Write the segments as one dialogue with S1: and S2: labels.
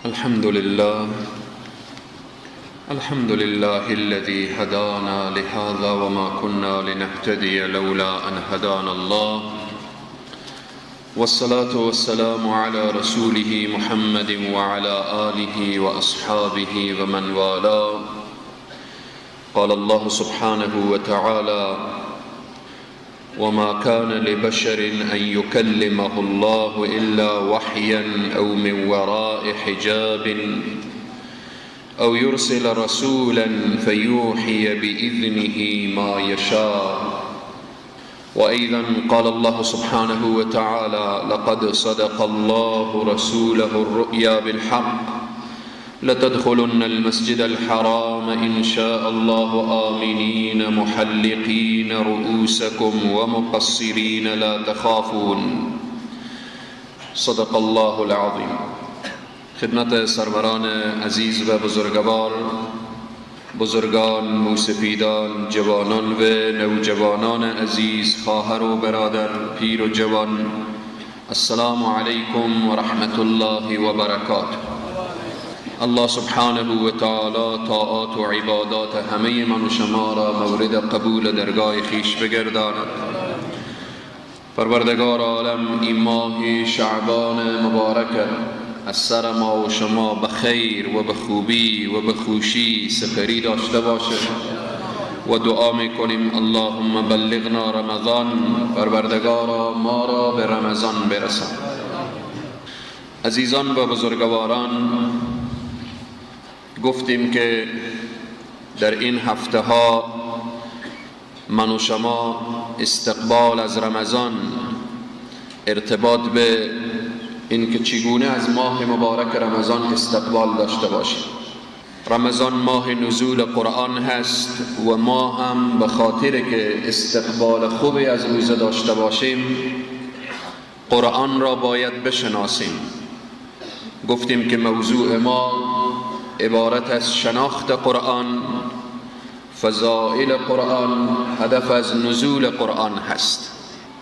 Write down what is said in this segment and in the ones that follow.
S1: الحمد لله، الحمد لله الذي هدانا لهذا وما كنا لنهتدي لولا أن هدانا الله، والصلاة والسلام على رسوله محمد وعلى آله وأصحابه ومن والاه. قال الله سبحانه وتعالى: وما كان لبشر أن يكلمه الله إلا وحيا أو من وراء حجاب أو يرسل رسولا فيوحي بإذنه ما يشاء. وأيضا قال الله سبحانه وتعالى: لقد صدق الله رسوله الرؤيا بالحق لتدخلن المسجد الحرام إن شاء الله آمنين محلقين رؤوسكم ومقصرين لا تخافون. صدق الله العظیم. خدمت سروران عزیز و بزرگوار، بزرگان، موسفیدان، جوانان و نوجوانان عزیز، خواهر و برادر، پیر و جوان، السلام علیکم و رحمت الله و برکاته. الله سبحانه و تعالی طاعات و عبادات همه من و شما را مورد قبول درگاه خویش بگرداند. پروردگار عالم این ماه شعبان مبارک از سر ما و شما به خیر و به خوبی و به خوشی سپری داشته باشه و دعا میکنیم اللهم بلغنا رمضان، پروردگارا ما را به رمضان برسان. عزیزان و بزرگواران، گفتیم که در این هفته ها من و شما استقبال از رمضان، ارتباط به اینکه چگونه از ماه مبارک رمضان استقبال داشته باشیم. رمضان ماه نزول قرآن هست و ما هم به خاطر که استقبال خوبی از روزه داشته باشیم قرآن را باید بشناسیم. گفتیم که موضوع ما عبارت از شناخت قرآن، فضائل قرآن، هدف از نزول قرآن هست.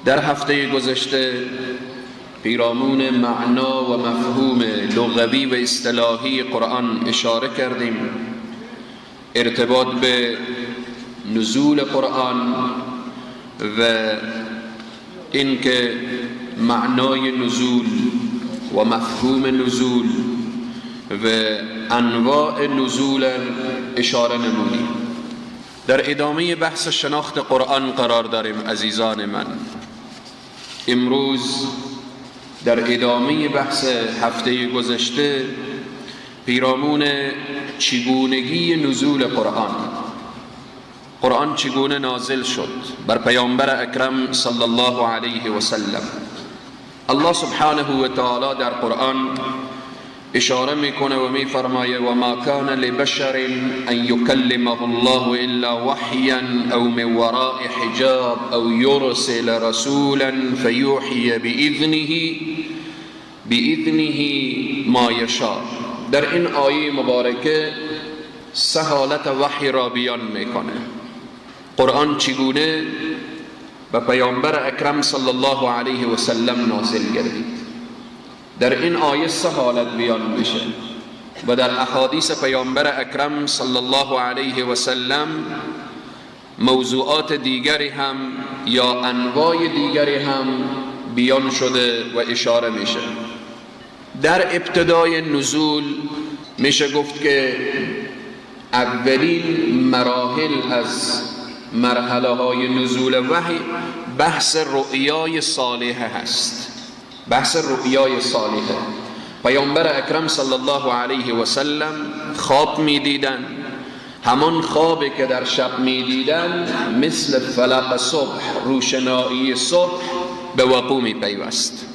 S1: در هفته گذشته پیرامون معنا و مفهوم لغوی و اصطلاحی قرآن اشاره کردیم، ارتباط به نزول قرآن و اینکه معنای نزول و مفهوم نزول و انواع نزول اشاره نمودیم. در ادامه بحث شناخت قرآن قرار داریم. عزیزان من، امروز در ادامه بحث هفته گذشته پیرامون چگونگی نزول قرآن، قرآن چگونه نازل شد بر پیامبر اکرم صلی الله علیه و سلم. الله سبحانه و تعالی در قرآن اشاره میکنه و میفرمایه: و ما کان لبشر ان یکلمه الله الا وحیا او من وراء حجاب او یرسل رسولا فیوحی باذنه ما یشاء. در این آیه مبارکه سه حالت وحی را بیان میکنه. قرآن چگونه به پیامبر اکرم صلی الله علیه و سلم نازل گردید. در این آیه سه حالت بیان میشه و در احادیث پیامبر اکرم صلی الله علیه و سلم موضوعات دیگری هم یا انواع دیگری هم بیان شده و اشاره میشه. در ابتدای نزول میشه گفت که اولین مراحل از مرحله های نزول وحی بحث رؤیای صالحه هست. بحث رؤیای صالحه، پیامبر اکرم صلی الله علیه و سلم خواب می دیدن. همان خوابی که در شب می دیدن مثل فلق صبح، روشنایی صبح به وقوع می پیوست.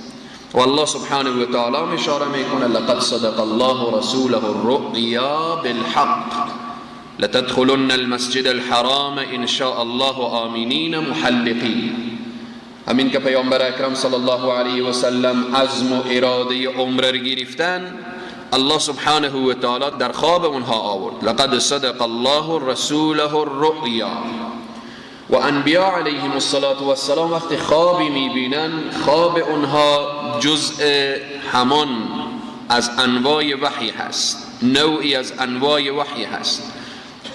S1: و الله سبحانه و تعالی اشاره میکنه: لقد صدق الله رسوله الرؤیا بالحق لتدخلن المسجد الحرام ان شاء الله آمنین محلقین. همین که پیامبر اکرم صلی الله علیه و سلم عزم و اراده عمره را گرفتن، الله سبحانه و تعالی در خواب اونها آورد: لقد صدق الله رسوله الرؤیا. و انبیاء علیهم الصلاة والسلام وقتی خوابی میبینن، خواب اونها جزء همان از انواع وحی هست، نوعی از انواع وحی هست.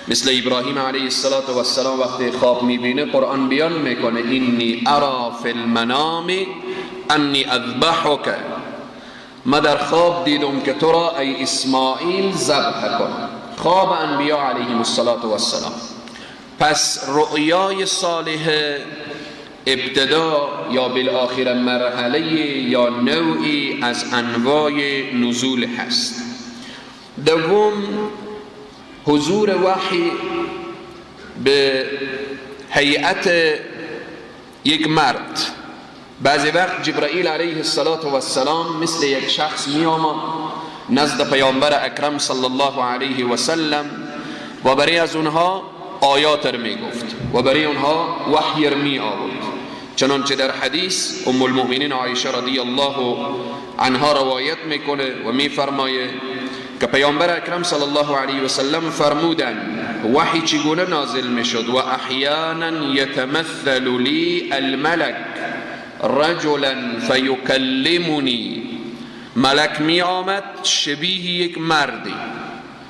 S1: مثل ابراهیم علیه السلام وقتی خواب میبینه قرآن بیان میکنه انی ارا فی المنام انی اذبحک، ما در خواب دیدم که تو را ای اسماعیل ذبح کنم. خواب انبیا علیهم السلام. پس رؤیای صالحه ابتدا یا بالآخر مرحله یا نوعی از انواع نزول هست. دوم، حضور وحی به هیئت یک مرد. بعضی وقت جبرائیل علیه السلام مثل یک شخص می آمد نزد پیامبر اکرم صلی الله علیه و سلم و برای از اونها آیات را می گفت و برای اونها وحی را می آورد. چنانچه در حدیث ام المؤمنین عایشه رضی الله عنها روایت میکنه و میفرمایه که پیامبر اکرم صلی الله علیه و سلم فرمودن وحی چگونه نازل میشد؟ و احیانا یتمثل لی الملک رجلا فیکلمنی، ملک می آمد شبیه یک مردی.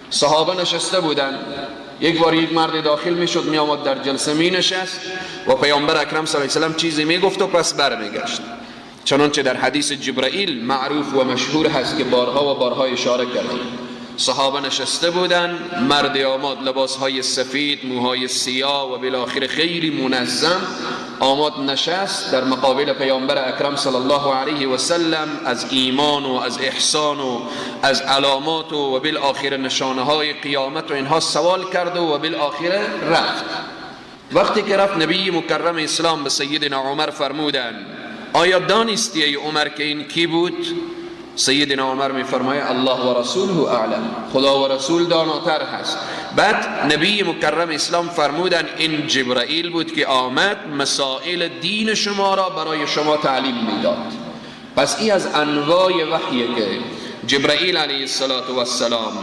S1: صحابه نشسته بودن، یک بار یک مرد داخل می شد، می آمد در جلسه می نشست و پیامبر اکرم صلی الله علیه و سلم چیزی می گفت و پس بر می گشت. چنانچه در حدیث جبرائیل معروف و مشهور هست که بارها و بارها اشاره کردیم. صحابه نشسته بودن، مرد آمد لباسهای سفید، موهای سیاه و بالاخره خیلی منظم آمد نشست در مقابل پیامبر اکرم صلی الله علیه و سلم. از ایمان و از احسان و از علامات و بالاخره نشانه های قیامت و اینها سوال کرد و بالاخره رفت. وقتی که رفت، نبی مکرم اسلام به سیدنا عمر فرمودند آیا دانستی ای عمر که این کی بود؟ سیدنا عمر میفرمایه الله و رسوله اعلم، خدا و رسول داناتر هست. بعد نبی مکرم اسلام فرمودن این جبرائیل بود که آمد مسائل دین شما را برای شما تعلیم میداد. پس این از انواع وحیه که جبرائیل علیه السلام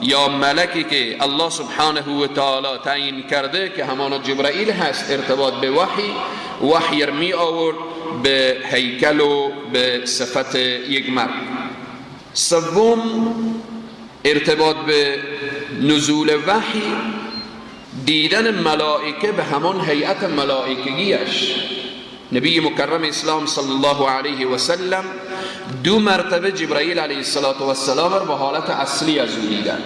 S1: یا ملکی که الله سبحانه و تعالی تعیین کرده که همان جبرائیل هست، ارتباط به وحی، وحی می آورد به هیکل و به صفت یک مرد. سوم، ارتباط به نزول وحی، دیدن ملائکه به همان هیئت ملائکگیش. نبی مکرم اسلام صلی الله علیه و سلم دو مرتبه جبرائیل علیه السلام را به حالت اصلی از او دیدن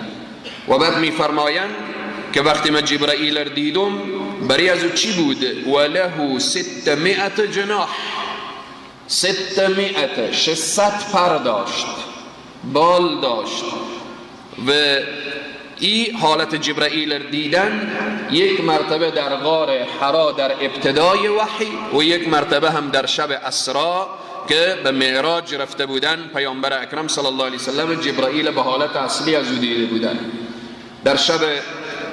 S1: و بعد میفرمایند که وقتی من جبرائیل را دیدم برای از او چی بود؟ و له 600 جناح، 600 600 پر داشت، بال داشت. و این حالت جبرائیل را دیدن یک مرتبه در غار حرا در ابتدای وحی و یک مرتبه هم در شب اسرا که به معراج رفته بودن، پیامبر اکرم صلی الله علیه وسلم جبرائیل به حالت اصلی از او دیده بودن در شب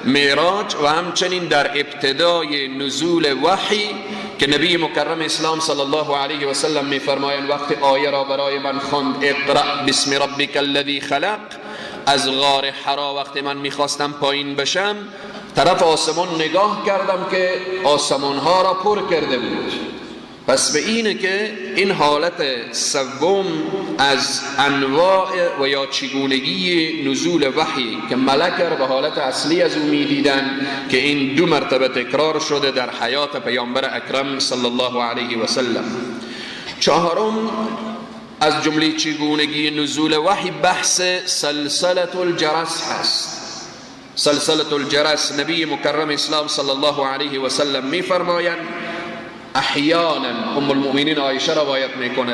S1: معراج و همچنین در ابتدای نزول وحی که نبی مکرم اسلام صلی الله علیه و سلم میفرمایند وقت آیه را برای من خواند اقرأ بسم ربک الذی خلق، از غار حرا وقتی من میخواستم پایین بشم طرف آسمان نگاه کردم که آسمان ها را پر کرده بود. پس به اینه که این حالت سوم از انواع و یا چگونگی نزول وحی که ملک را به حالت اصلی از او میدیدن که این دو مرتبه تکرار شده در حیات پیامبر اکرم صلی الله علیه و سلم. چهارم، از جمله چگونگی نزول وحی بحث سلسله الجرس هست. سلسله الجرس، نبی مکرم اسلام صلی الله علیه و سلم میفرمایند احیانا، ام المؤمنین عایشه روایت میکنه،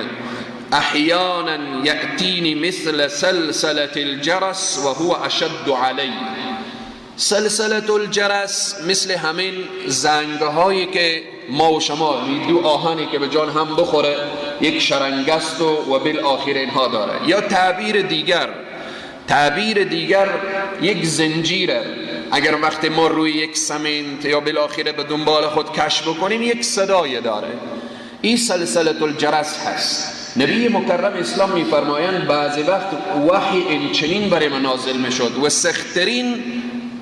S1: احیانا یأتینی مثل سلسله الجرس و هو اشد علی. سلسله الجرس مثل همین زنگ هایی که ما و شما دو آهنی که به جان هم بخوره یک شرنگست و بالآخر اینها داره. یا تعبیر دیگر، تعبیر دیگر یک زنجیره. اگر وقت ما روی یک سمنت یا بالاخره به دنبال خود کش بکنیم یک صدای داره، این سلسله الجرس هست. نبی مکرم اسلام میفرمایند بعضی وقت وحی این چنین برای من نازل میشد و سخترین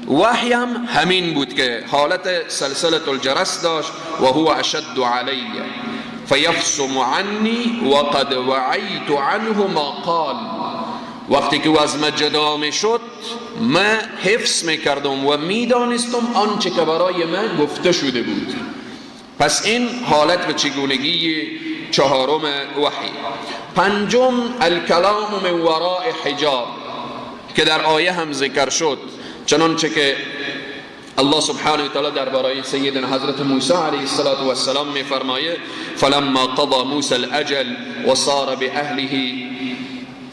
S1: وحی هم همین بود که حالت سلسله الجرس داشت و هو اشد علی فیفصم عنی وقد وعیت عنه ما قال. وقتی که او از من جدا می شد من حفظ می کردم و می دانستم آنچه که برای من گفته شده بود. پس این حالت و چگونگی چهارم وحی. پنجم، الکلام من وراء حجاب که در آیه هم ذکر شد، چنانچه که الله سبحانه و تعالی درباره سیدنا حضرت موسی علیه السلام می فرمایه فلما قضى موسی الاجل وصار باهله.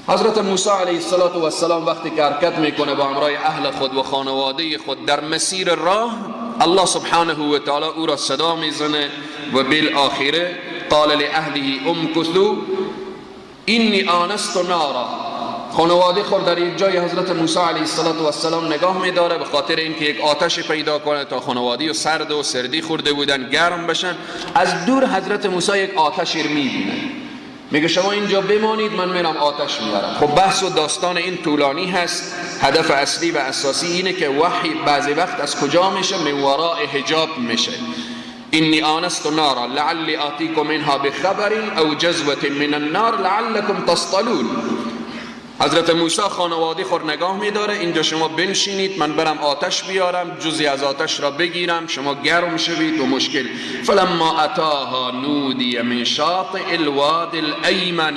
S1: حضرت موسی علیه السلام وقتی که حرکت میکنه با همراه اهل خود و خانواده خود در مسیر راه، الله سبحانه و تعالی او را صدا میزنه و بالآخره قال لأهله امکثوا انی آنست نارا. خانواده خود در یک جای حضرت موسی علیه السلام نگاه میداره به خاطر اینکه یک آتش پیدا کنه تا خانواده و سرد و سردی خورده بودن گرم بشن. از دور حضرت موسی یک آتش میبینه، میگه شما اینجا بمانید من میرم آتش میارم. خب بحث و داستان این طولانی هست. هدف اصلی و اساسی اینه که وحی بعضی وقت از کجا میشه؟ من وراء حجاب میشه. انی آنست نارا لعلی آتیکم منها بخبر او جزوة من النار لعلکم تصطلون. حضرت موسی خانواده خود نگاه میداره، اینجا شما بنشینید من برم آتش بیارم، جزی از آتش را بگیرم، شما گرم شوید و مشکل. فلما اتاها نودی من شاطئ الواد الایمن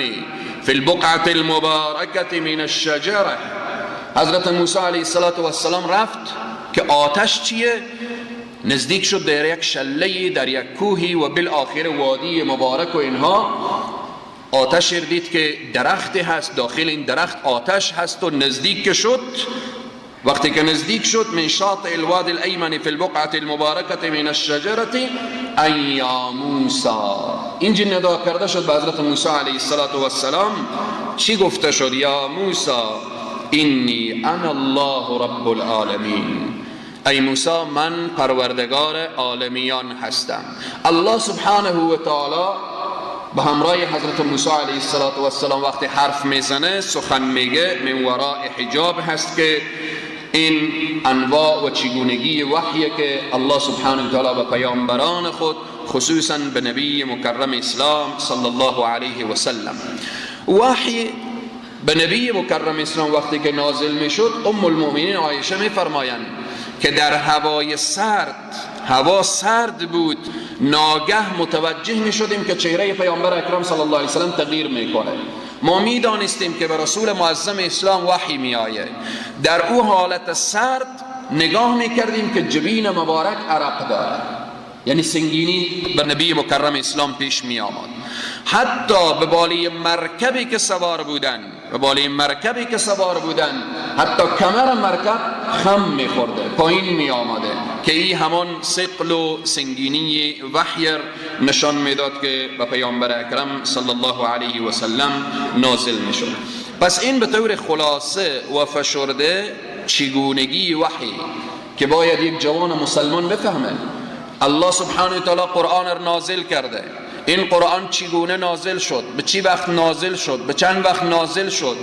S1: فی البقعة المبارکة من الشجرة. حضرت موسی علیه السلام رفت که آتش چیه؟ نزدیک شد در یک شله در یک کوهی و بالآخر وادی مبارک و اینها، آتش دید که درخت هست، داخل این درخت آتش هست و نزدیک شد. وقتی که نزدیک شد من شاطئ الواد الایمن فی البقعة المبارکة من الشجرة ای یا موسی، اینجا ندا کرده شد به حضرت موسی علیه السلام. چی گفته شد؟ یا موسی انی انا الله رب العالمین، ای موسی من پروردگار عالمیان هستم. الله سبحانه و تعالی به همراه حضرت موسی علیه السلام وقتی حرف میزنه، سخن میگه، من وراء حجاب هست که این انواع و چگونگی وحیه که الله سبحانه و تعالی به پیامبران خود، خصوصا به نبی مکرم اسلام صلی الله علیه و سلم. وحی به نبی مکرم اسلام وقتی که نازل میشد، ام المؤمنین عایشه میفرمایند که در هوای سرد، هوا سرد بود، ناگه متوجه می شدیم که چهره پیامبر اکرم صلی الله علیه وسلم تغییر میکنه. ما می دانستیم که به رسول معظم اسلام وحی می آیه. در او حالت سرد نگاه می کردیم که جبین مبارک عرق داره، یعنی سنگینی به نبی مکرم اسلام پیش می آمد. حتی به بالای مرکبی که سوار بودن، به بالای مرکبی که سوار بودن، حتی کمر مرکب خم می خورده، پایین می آمده، که این همان ثقل و سنگینی وحی نشان میداد که به پیامبر اکرم صلی الله علیه و سلم نازل می شد. پس این به طور خلاصه و فشرده چگونگی وحی که باید یک جوان مسلمان بفهمه. الله سبحانه و تعالی قرآن را نازل کرده. این قرآن چگونه نازل شد؟ به چی وقت نازل شد؟ به چند وقت نازل شد؟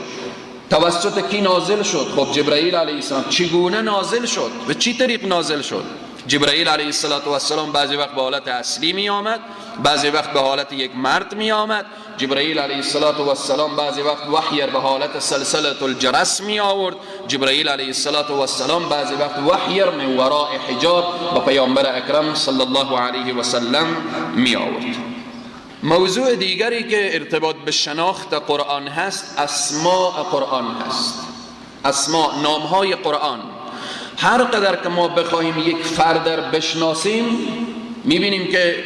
S1: توسط کی نازل شد؟ خب جبرائیل علیه السلام چگونه نازل شد؟ به چی طریق نازل شد؟ جبرائیل علیه السلام بعضی وقت به حالت اصلی می آمد، بعضی وقت به حالت یک مرد می آمد. جبرائیل علیه السلام بعضی وقت وحی به حالت سلسله الجرس می آورد. جبرائیل علیه السلام بعضی وقت وحی من وراء حجاب به پیامبر اکرم صلی الله علیه و سلم می آورد. موضوع دیگری که ارتباط به شناخت قرآن هست، اسماء قرآن هست. اسماء، نامهای قرآن. هر قدر که ما بخواهیم یک فرد را بشناسیم، میبینیم که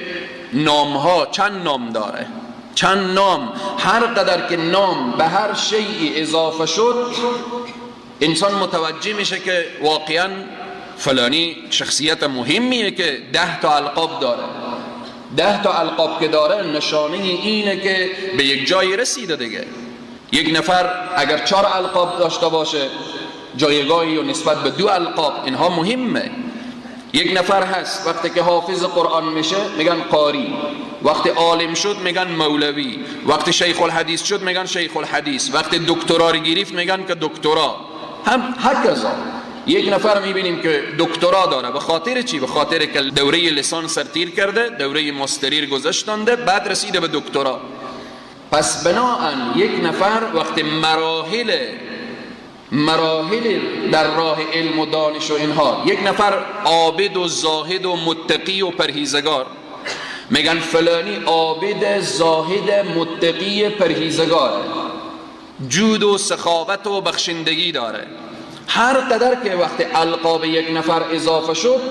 S1: نامها چند نام داره، چند نام. هر قدر که نام به هر شیئی اضافه شد، انسان متوجه میشه که واقعا فلانی شخصیت مهمیه که 10 تا القاب داره. 10 تا القاب که داره نشانه اینه که به یک جایی رسیده دیگه. یک نفر اگر 4 القاب داشته باشه، جایگاهی و نسبت به 2 القاب، اینها مهمه. یک نفر هست وقتی که حافظ قرآن میشه میگن قاری، وقتی عالم شد میگن مولوی، وقتی شیخ الحدیث شد میگن شیخ الحدیث، وقتی دکترا رو گرفت میگن که دکترا. هم هکذا یک نفر میبینیم که دکترا داره، به خاطر چی؟ به خاطر که دوره لیسانس تیر کرده، دوره ماستری گذشتانده، بعد رسیده به دکترا. پس بناهن یک نفر وقتی مراحل مراحل در راه علم و دانش و اینها، یک نفر عابد و زاهد و متقی و پرهیزگار، میگن فلانی عابد زاهد متقی پرهیزگاره، جود و سخاوت و بخشندگی داره. هر قدر که وقتی القاب یک نفر اضافه شد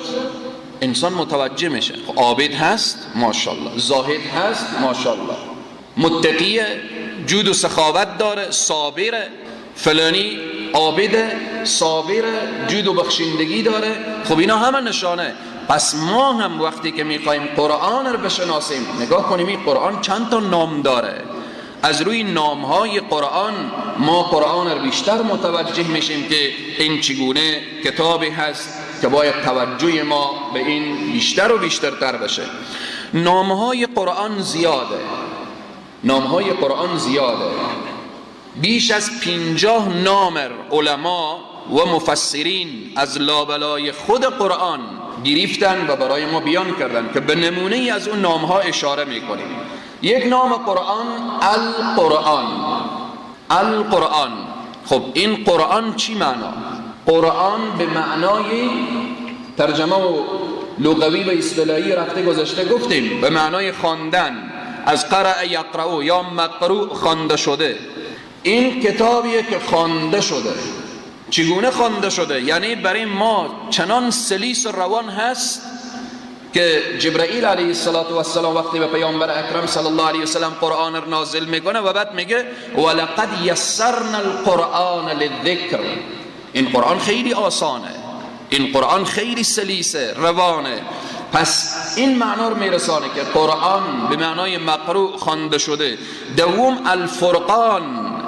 S1: انسان متوجه میشه، عابد هست ماشاءالله، زاهد هست ماشاءالله، متقیه، جود و سخاوت داره، صابره، فلانی عابد صابر جود و بخشندگی داره. خب اینا همه نشانه. پس ما هم وقتی که میخوایم قرآن رو بشناسیم نگاه کنیم این قرآن چند تا نام داره، از روی نامهای قرآن ما قرآن رو بیشتر متوجه میشیم که این چگونه کتابی هست که باید توجه ما به این بیشتر و بیشترتر بشه. نامهای قرآن زیاده، نامهای قرآن زیاده، بیش از 50 نام علما و مفسرین از لابلای خود قرآن گرفتن و برای ما بیان کردن که به نمونه ای از اون نامها اشاره میکنیم. یک نام قرآن القرآن. القرآن، خب این قرآن چی معنا؟ قرآن به معنای ترجمه و لغوی و اصطلاحی رفته گذشته گفتیم به معنای خواندن، از قرأ یقرأ یا مقروء خوانده شده. این کتابیه که خوانده شده. چگونه خوانده شده؟ یعنی برای ما چنان سلیس و روان هست که جبرائیل علیه السلام وقتی به پیامبر اکرم صلی الله علیه وسلم قرآن را نازل میکنه و بعد میگه ولقد یسرنا القرآن للذکر. این قرآن خیلی آسانه، این قرآن خیلی سلیسه، روانه. پس این معنا رو میرسانه که قرآن به معنای مقروء خوانده شده. دوم الفرقان،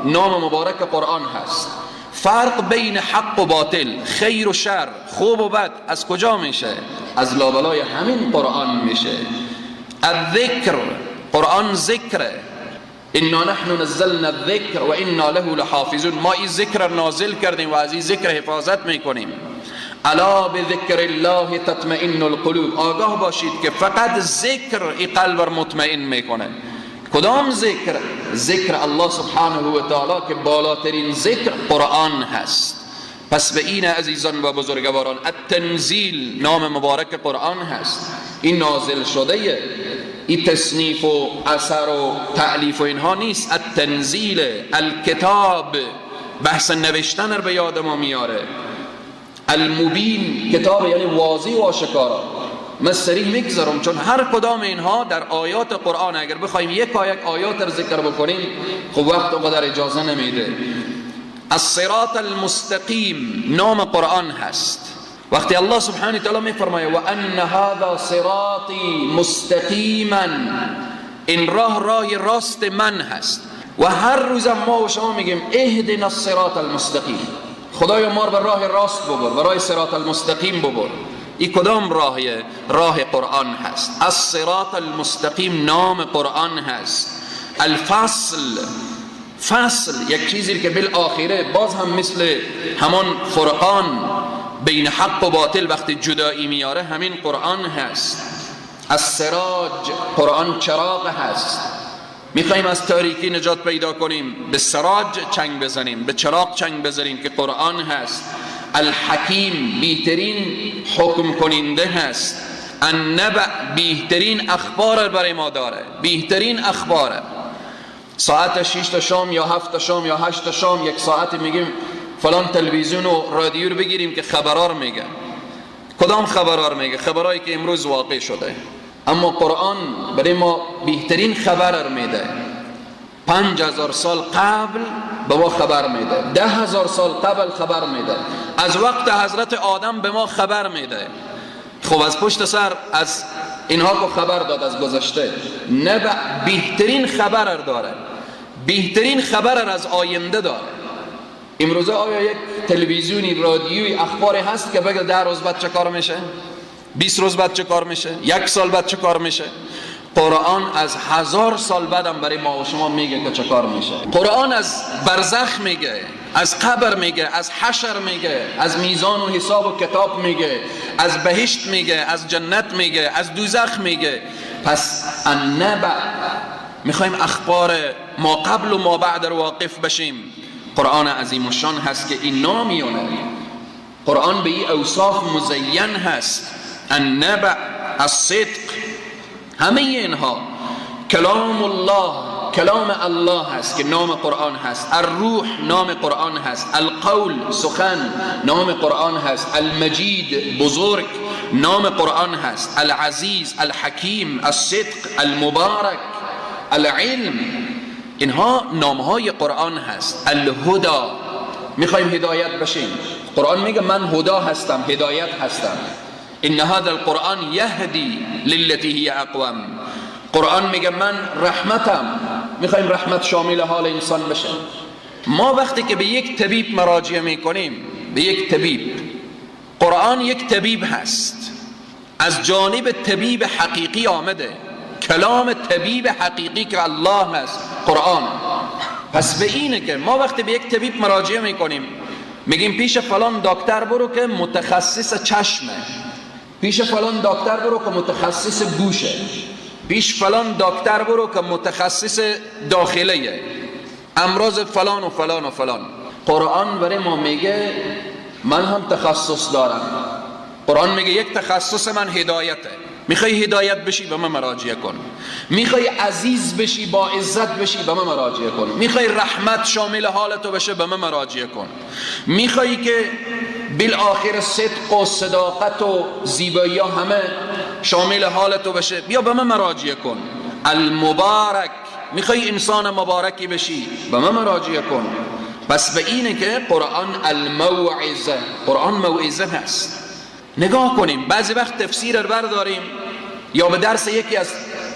S1: نام مبارک قرآن هست. فرق بین حق و باطل، خیر و شر، خوب و بد از کجا میشه؟ از لابلای همین قرآن میشه. الذکر، قرآن ذکره. انا نحن نزلنا الذکر و انا له لحافظون. ما این ذکر نازل کردیم و از این ذکر حفاظت میکنیم. الا بذکر الله تطمئن القلوب. آگاه باشید که فقط ذکر این قلب را مطمئن میکنه. کدام ذکر؟ ذکر الله سبحانه و تعالی که بالاترین ذکر قرآن هست. پس به این عزیزان و بزرگواران، التنزیل نام مبارک قرآن هست. این نازل شده، این تصنیف و اثر و تألیف و اینها نیست. التنزیل، الکتاب، بحث نوشتن رو به یاد ما میاره. المبین، کتاب یعنی واضح و آشکارا. من سریع میگذرم چون هر کدام اینها در آیات قرآن اگر بخوایم یک یک آیات رو ذکر بکنیم خب وقت قدر اجازه نمیده. الصراط المستقیم نام قرآن هست. وقتی الله سبحانه وتعالی میفرمایه و ان هذا صراطی مستقیما، این راه راه راست من هست. و هر روز ما و شما میگیم اهدنا الصراط المستقیم، خدایا ما رو به راه راست ببر، به راه صراط المستقیم ببر. این کدام راهیه؟ راه قرآن هست. الصراط المستقیم نام قرآن هست. الفصل، فصل یک چیزی که بالآخره باز هم مثل همان فرقان بین حق و باطل وقتی جدایی میاره همین قرآن هست. السراج، قرآن چراغ هست. میخوایم از تاریکی نجات پیدا کنیم به سراج چنگ بزنیم، به چراغ چنگ بزنیم که قرآن هست. الحکیم، بهترین حکم کننده هست. النبأ، بهترین اخبار برای ما داره، بهترین اخباره. ساعت 6 تا شام یا 7 تا شام یا 8 تا شام یک ساعت میگیم فلان تلویزیون و رادیو رو بگیریم که خبرار میگه. کدام خبرار میگه؟ خبرایی که امروز واقع شده. اما قرآن برای ما بهترین خبر رو میده. 5000 سال قبل به ما خبر میده، 10000 سال قبل خبر میده، از وقت حضرت آدم به ما خبر میده. خب از پشت سر از اینها که خبر داد از گذشته. نبأ بهترین خبر داره، بهترین خبر از آینده داره. امروزه آیا یک تلویزیونی، رادیوی، اخباری هست که بگه 10 روز بعد چه کار میشه، 20 روز بعد چه کار میشه، 1 سال بعد چه کار میشه؟ قرآن از 1000 سال بعدم برای ما و شما میگه که چه کار میشه. قرآن از برزخ میگه، از قبر میگه، از حشر میگه، از میزان و حساب و کتاب میگه، از بهشت میگه، از جنت میگه، از دوزخ میگه. پس النبأ، میخوایم اخبار ما قبل و ما بعد رو واقف بشیم، قرآن عظیم الشان هست که این نامیونه. قرآن به این اوصاف مزین هست، النبع، الصدق، همه اینها کلام الله، کلام الله هست که نام قرآن هست. الروح نام قرآن هست، القول سخن نام قرآن هست، المجید بزرگ نام قرآن هست، العزیز، الحکیم، الصدق، المبارک، العلم، اینها نامهای قرآن هست. الهدا، میخوایم هدایت بشیم، قرآن میگه من هدا هستم، هدایت هستم. ان هذا القرآن یهدی للتی هی اقوم. قرآن میگه من رحمتم، میخوایم رحمت شامل حال انسان بشه. ما وقتی که به یک طبیب مراجعه میکنیم، به یک طبیب، قرآن یک طبیب هست، از جانب طبیب حقیقی آمده، کلام طبیب حقیقی که الله هست قرآن. پس به اینه که ما وقتی به یک طبیب مراجعه میکنیم، میگیم پیش فلان دکتر برو که متخصص چشمه، پیش فلان دکتر برو که متخصص گوشه، پیش فلان دکتر برو که متخصص داخلیه، امراض فلان و فلان و فلان. قرآن برای ما میگه من هم تخصص دارم. قرآن میگه یک تخصص من هدایته، میخوای هدایت بشی به من مراجعه کن، میخوای عزیز بشی با عزت بشی به من مراجعه کن، میخوای رحمت شامل حالتو بشه به من مراجعه کن، میخوای که بالآخر صدق و صداقت و زیبایی همه شامل حالتو بشه بیا به من مراجعه کن. المبارک، میخوای انسان مبارکی بشی به من مراجعه کن. پس به اینه که قرآن الموعظه، قرآن موعظه هست. نگاه کنیم بعضی وقت تفسیر رو برداریم یا به درس یکی از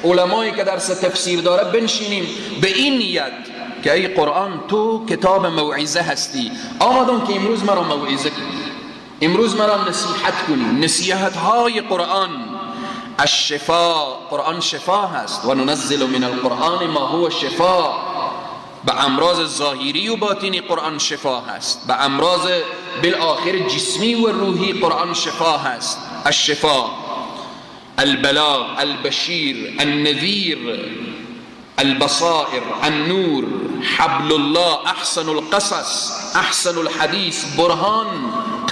S1: علمایی که درس تفسیر داره بنشینیم به این نیت که ای قرآن تو کتاب موعظه هستی، آمدم که امروز مرا موعظه کنی، امروز مرا نصیحت کنی. نصیحت های قرآن الشفا، قرآن شفا هست. و ننزل من القرآن ما هو شفا. به امراض ظاهری و باطنی قرآن شفا هست، به امراض بالآخر جسمی و روحی قرآن شفا هست. الشفا، البلاغ، البشیر، النذیر، البصائر، النور، حبل الله، احسن القصص، احسن الحدیث، برهان،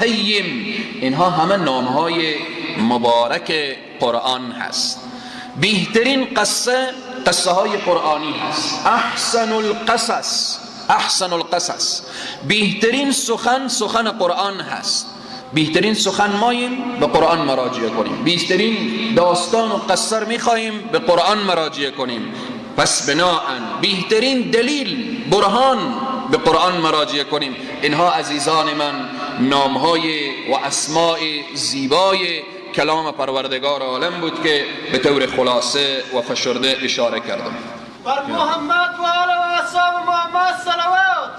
S1: قیم، اینها همه نامهای مبارک قرآن هست. بهترین قصه قصه های قرآنی هست. احسن القصص، احسن القصص، بهترین سخن سخن قرآن هست. بهترین سخن ماییم به قرآن مراجعه کنیم، بهترین داستان و قصه میخواییم به قرآن مراجعه کنیم. پس بناءً بهترین دلیل برهان به قرآن مراجعه کنیم. اینها عزیزان من نامهای و اسماء زیبای کلام پروردگار عالم بود که به طور خلاصه و فشرده اشاره کردم.
S2: بر محمد و آل و اصحاب محمد صلوات.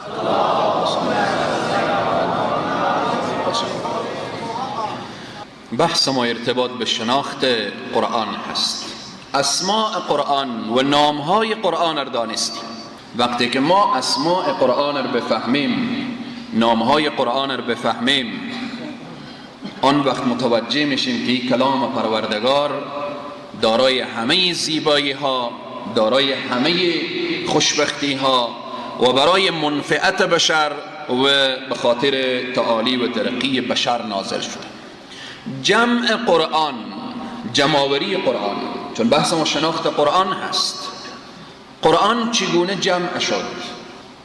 S1: بحث ما ارتباط به شناخت قرآن هست. اسماء قرآن و نامهای قرآن را دانستیم. وقتی که ما اسماء قرآن را بفهمیم، نامهای قرآن را بفهمیم، آن وقت متوجه میشیم که کلام پروردگار دارای همه زیبایی ها، دارای همه خوشبختی ها و برای منفعت بشر و به خاطر تعالی و ترقی بشر نازل شده. جمع قرآن، جمع‌آوری قرآن، چون بحث ما شناخت قرآن هست. قرآن چگونه جمع شد،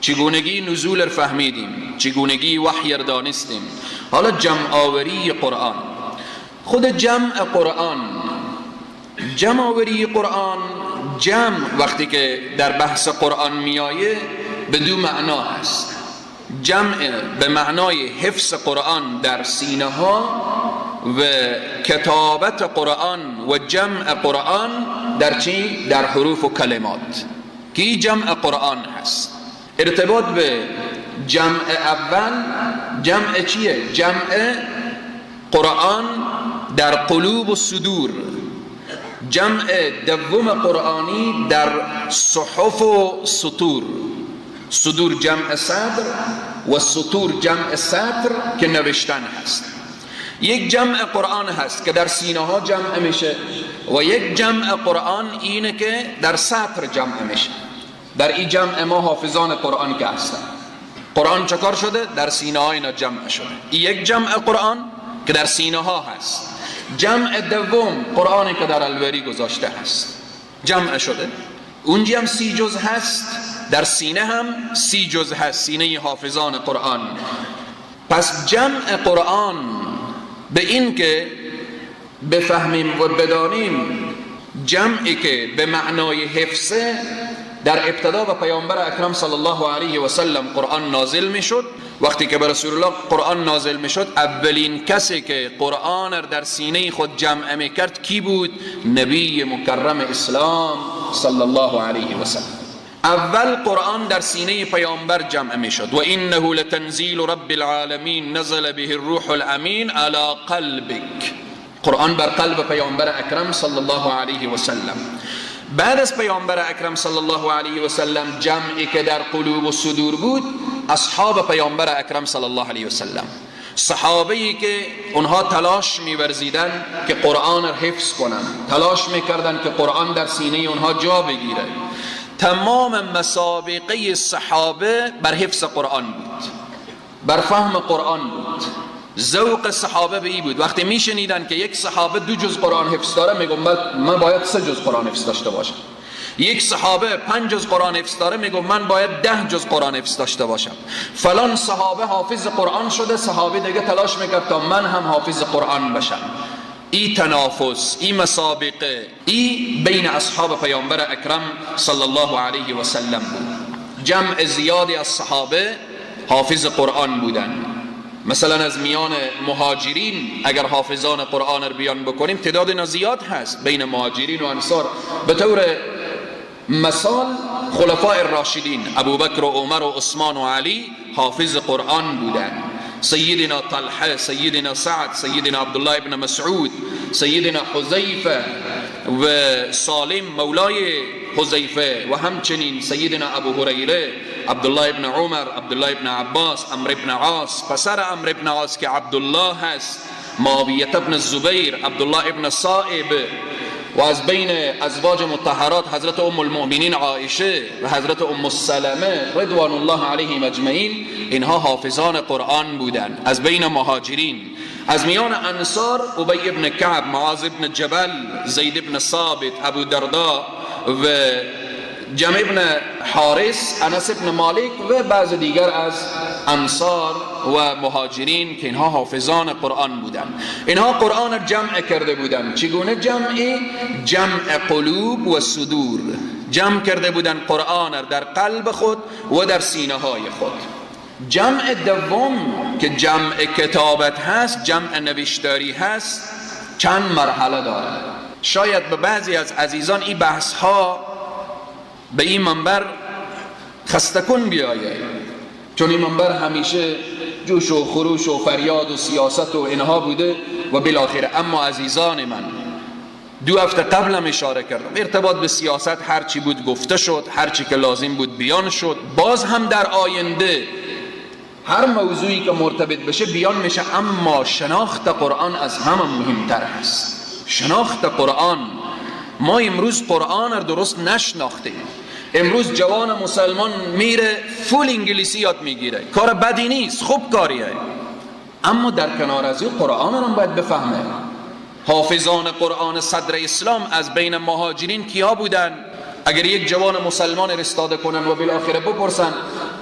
S1: چگونگی نزول را فهمیدیم، چگونگی وحی را دانستیم. حالا جمع آوری قرآن، خود جمع قرآن، جمع آوری قرآن، جمع وقتی که در بحث قرآن میایه به دو معنا هست. جمع به معنای حفظ قرآن در سینه ها و کتابت قرآن و جمع قرآن در چی؟ در حروف و کلمات، که جمع قرآن هست. ارتباط به جمع اول، جمع چیه؟ جمع قرآن در قلوب و صدور. جمع دوم قرآنی در صحف و سطور. صدور جمع صدر و سطور جمع سطر که نوشتن هست. یک جمع قرآن هست که در سینه ها جمع میشه و یک جمع قرآن اینه که در سطر جمع میشه. در این جمع ما حافظان قرآن که هستن، قرآن چکار شده؟ در سینه های اینا جمع شده. یک جمع قرآن که در سینه ها هست. جمع دوم قرآنی که در الوری گذاشته هست جمع شده، اونجی هم 30 جز هست، در سینه هم 30 جز هست، سینه حافظان قرآن. پس جمع قرآن به این که بفهمیم و بدانیم جمعی که به معنای حفظه، در ابتدا به پیامبر اکرم صلی الله علیه و سلم قرآن نازل می شد. وقتی که به رسول الله قرآن نازل می شد، اولین کسی که قرآن در سینه خود جمع می کرد کی بود؟ نبی مکرم اسلام صلی الله علیه و سلم. اول قرآن در سینه پیامبر جمع می شد. و انه لتنزیل رب العالمین نزل به الروح الامین علی قلبک. قرآن بر قلب پیامبر اکرم صلی الله علیه و سلم. بعد از پیامبر اکرم صلی الله علیه و سلم جمعی که در قلوب و صدور بود، اصحاب پیامبر اکرم صلی الله علیه و سلم، صحابه‌ای که اونها تلاش می‌ورزیدن که قرآن را حفظ کنن، تلاش می‌کردن که قرآن در سینه اونها جا بگیره. تمام مسابقه صحابه بر حفظ قرآن بود، بر فهم قرآن بود. ذوق صحابه به ای بود. وقتی میشنیدن که یک صحابه 2 جز قرآن حفظ داره، میگم من باید 3 جز قرآن حفظ داشته باشم. یک صحابه 5 جز قرآن حفظ داره، میگم من باید 10 جز قرآن حفظ داشته باشم. فلان صحابه حافظ قرآن شده، صحابه دیگه تلاش میکرد تا من هم حافظ قرآن بشم. ای تنافس، ای مسابقه، ای بین اصحاب پیامبر اکرم صلی الله علیه و سلم بود. جمع زیادی از صحابه حافظ قرآن بودن. مثلا از میان مهاجرین اگر حافظان قرآن رو بیان بکنیم، تعداد اینا زیاد هست بین مهاجرین و انصار. به طور مثال خلفاء الراشدین ابوبکر و عمر و عثمان و علی حافظ قرآن بودن. سیدنا طلحه، سیدنا سعد، سیدنا عبدالله ابن مسعود، سیدنا حذیفه و سالم مولای حذیفه، و همچنین سیدنا ابو هریره، عبدالله ابن عمر، عبدالله ابن عباس، عمرو ابن عاص، پسر عمرو ابن عاص که عبدالله هست، معاویه ابن الزبیر، عبدالله ابن صائب، و از بین ازواج مطهرات حضرت ام المؤمنین عایشه و حضرت ام السلمه رضوان الله علیهم اجمعین، اینها حافظان قرآن بودند. از بین مهاجرین، از میان انصار ابی ابن کعب، معاذ ابن جبل، زید ابن ثابت، ابو دردا و جمع ابن حارث، انس ابن مالک و بعض دیگر از انصار و مهاجرین که اینها حافظان قرآن بودند. اینها قرآن جمع کرده بودند. چگونه جمعی؟ جمع قلوب و صدور. جمع کرده بودند قرآن در قلب خود و در سینه های خود. جمع دوم که جمع کتابت هست، جمع نوشتاری هست، چند مرحله داره. شاید به بعضی از عزیزان این بحث ها به این منبر خسته کن بیایه، چون این منبر همیشه جوش و خروش و فریاد و سیاست و اینها بوده و بالاخره. اما عزیزان من، 2 هفته قبلم اشاره کردم، ارتباط به سیاست هرچی بود گفته شد، هرچی که لازم بود بیان شد. باز هم در آینده هر موضوعی که مرتبط بشه بیان میشه، اما شناخت قرآن از همه مهمتر هست. شناخت قرآن، ما امروز قرآن رو درست نشناختیم. امروز جوان مسلمان میره فول انگلیسی یاد میگیره، کار بدی نیست، خوب کاریه، اما در کنار از این قرآن رو هم باید بفهمه. حافظان قرآن صدر اسلام از بین مهاجرین کیا بودن؟ اگر یک جوان مسلمان رستاده کنن و بالاخره بپرسن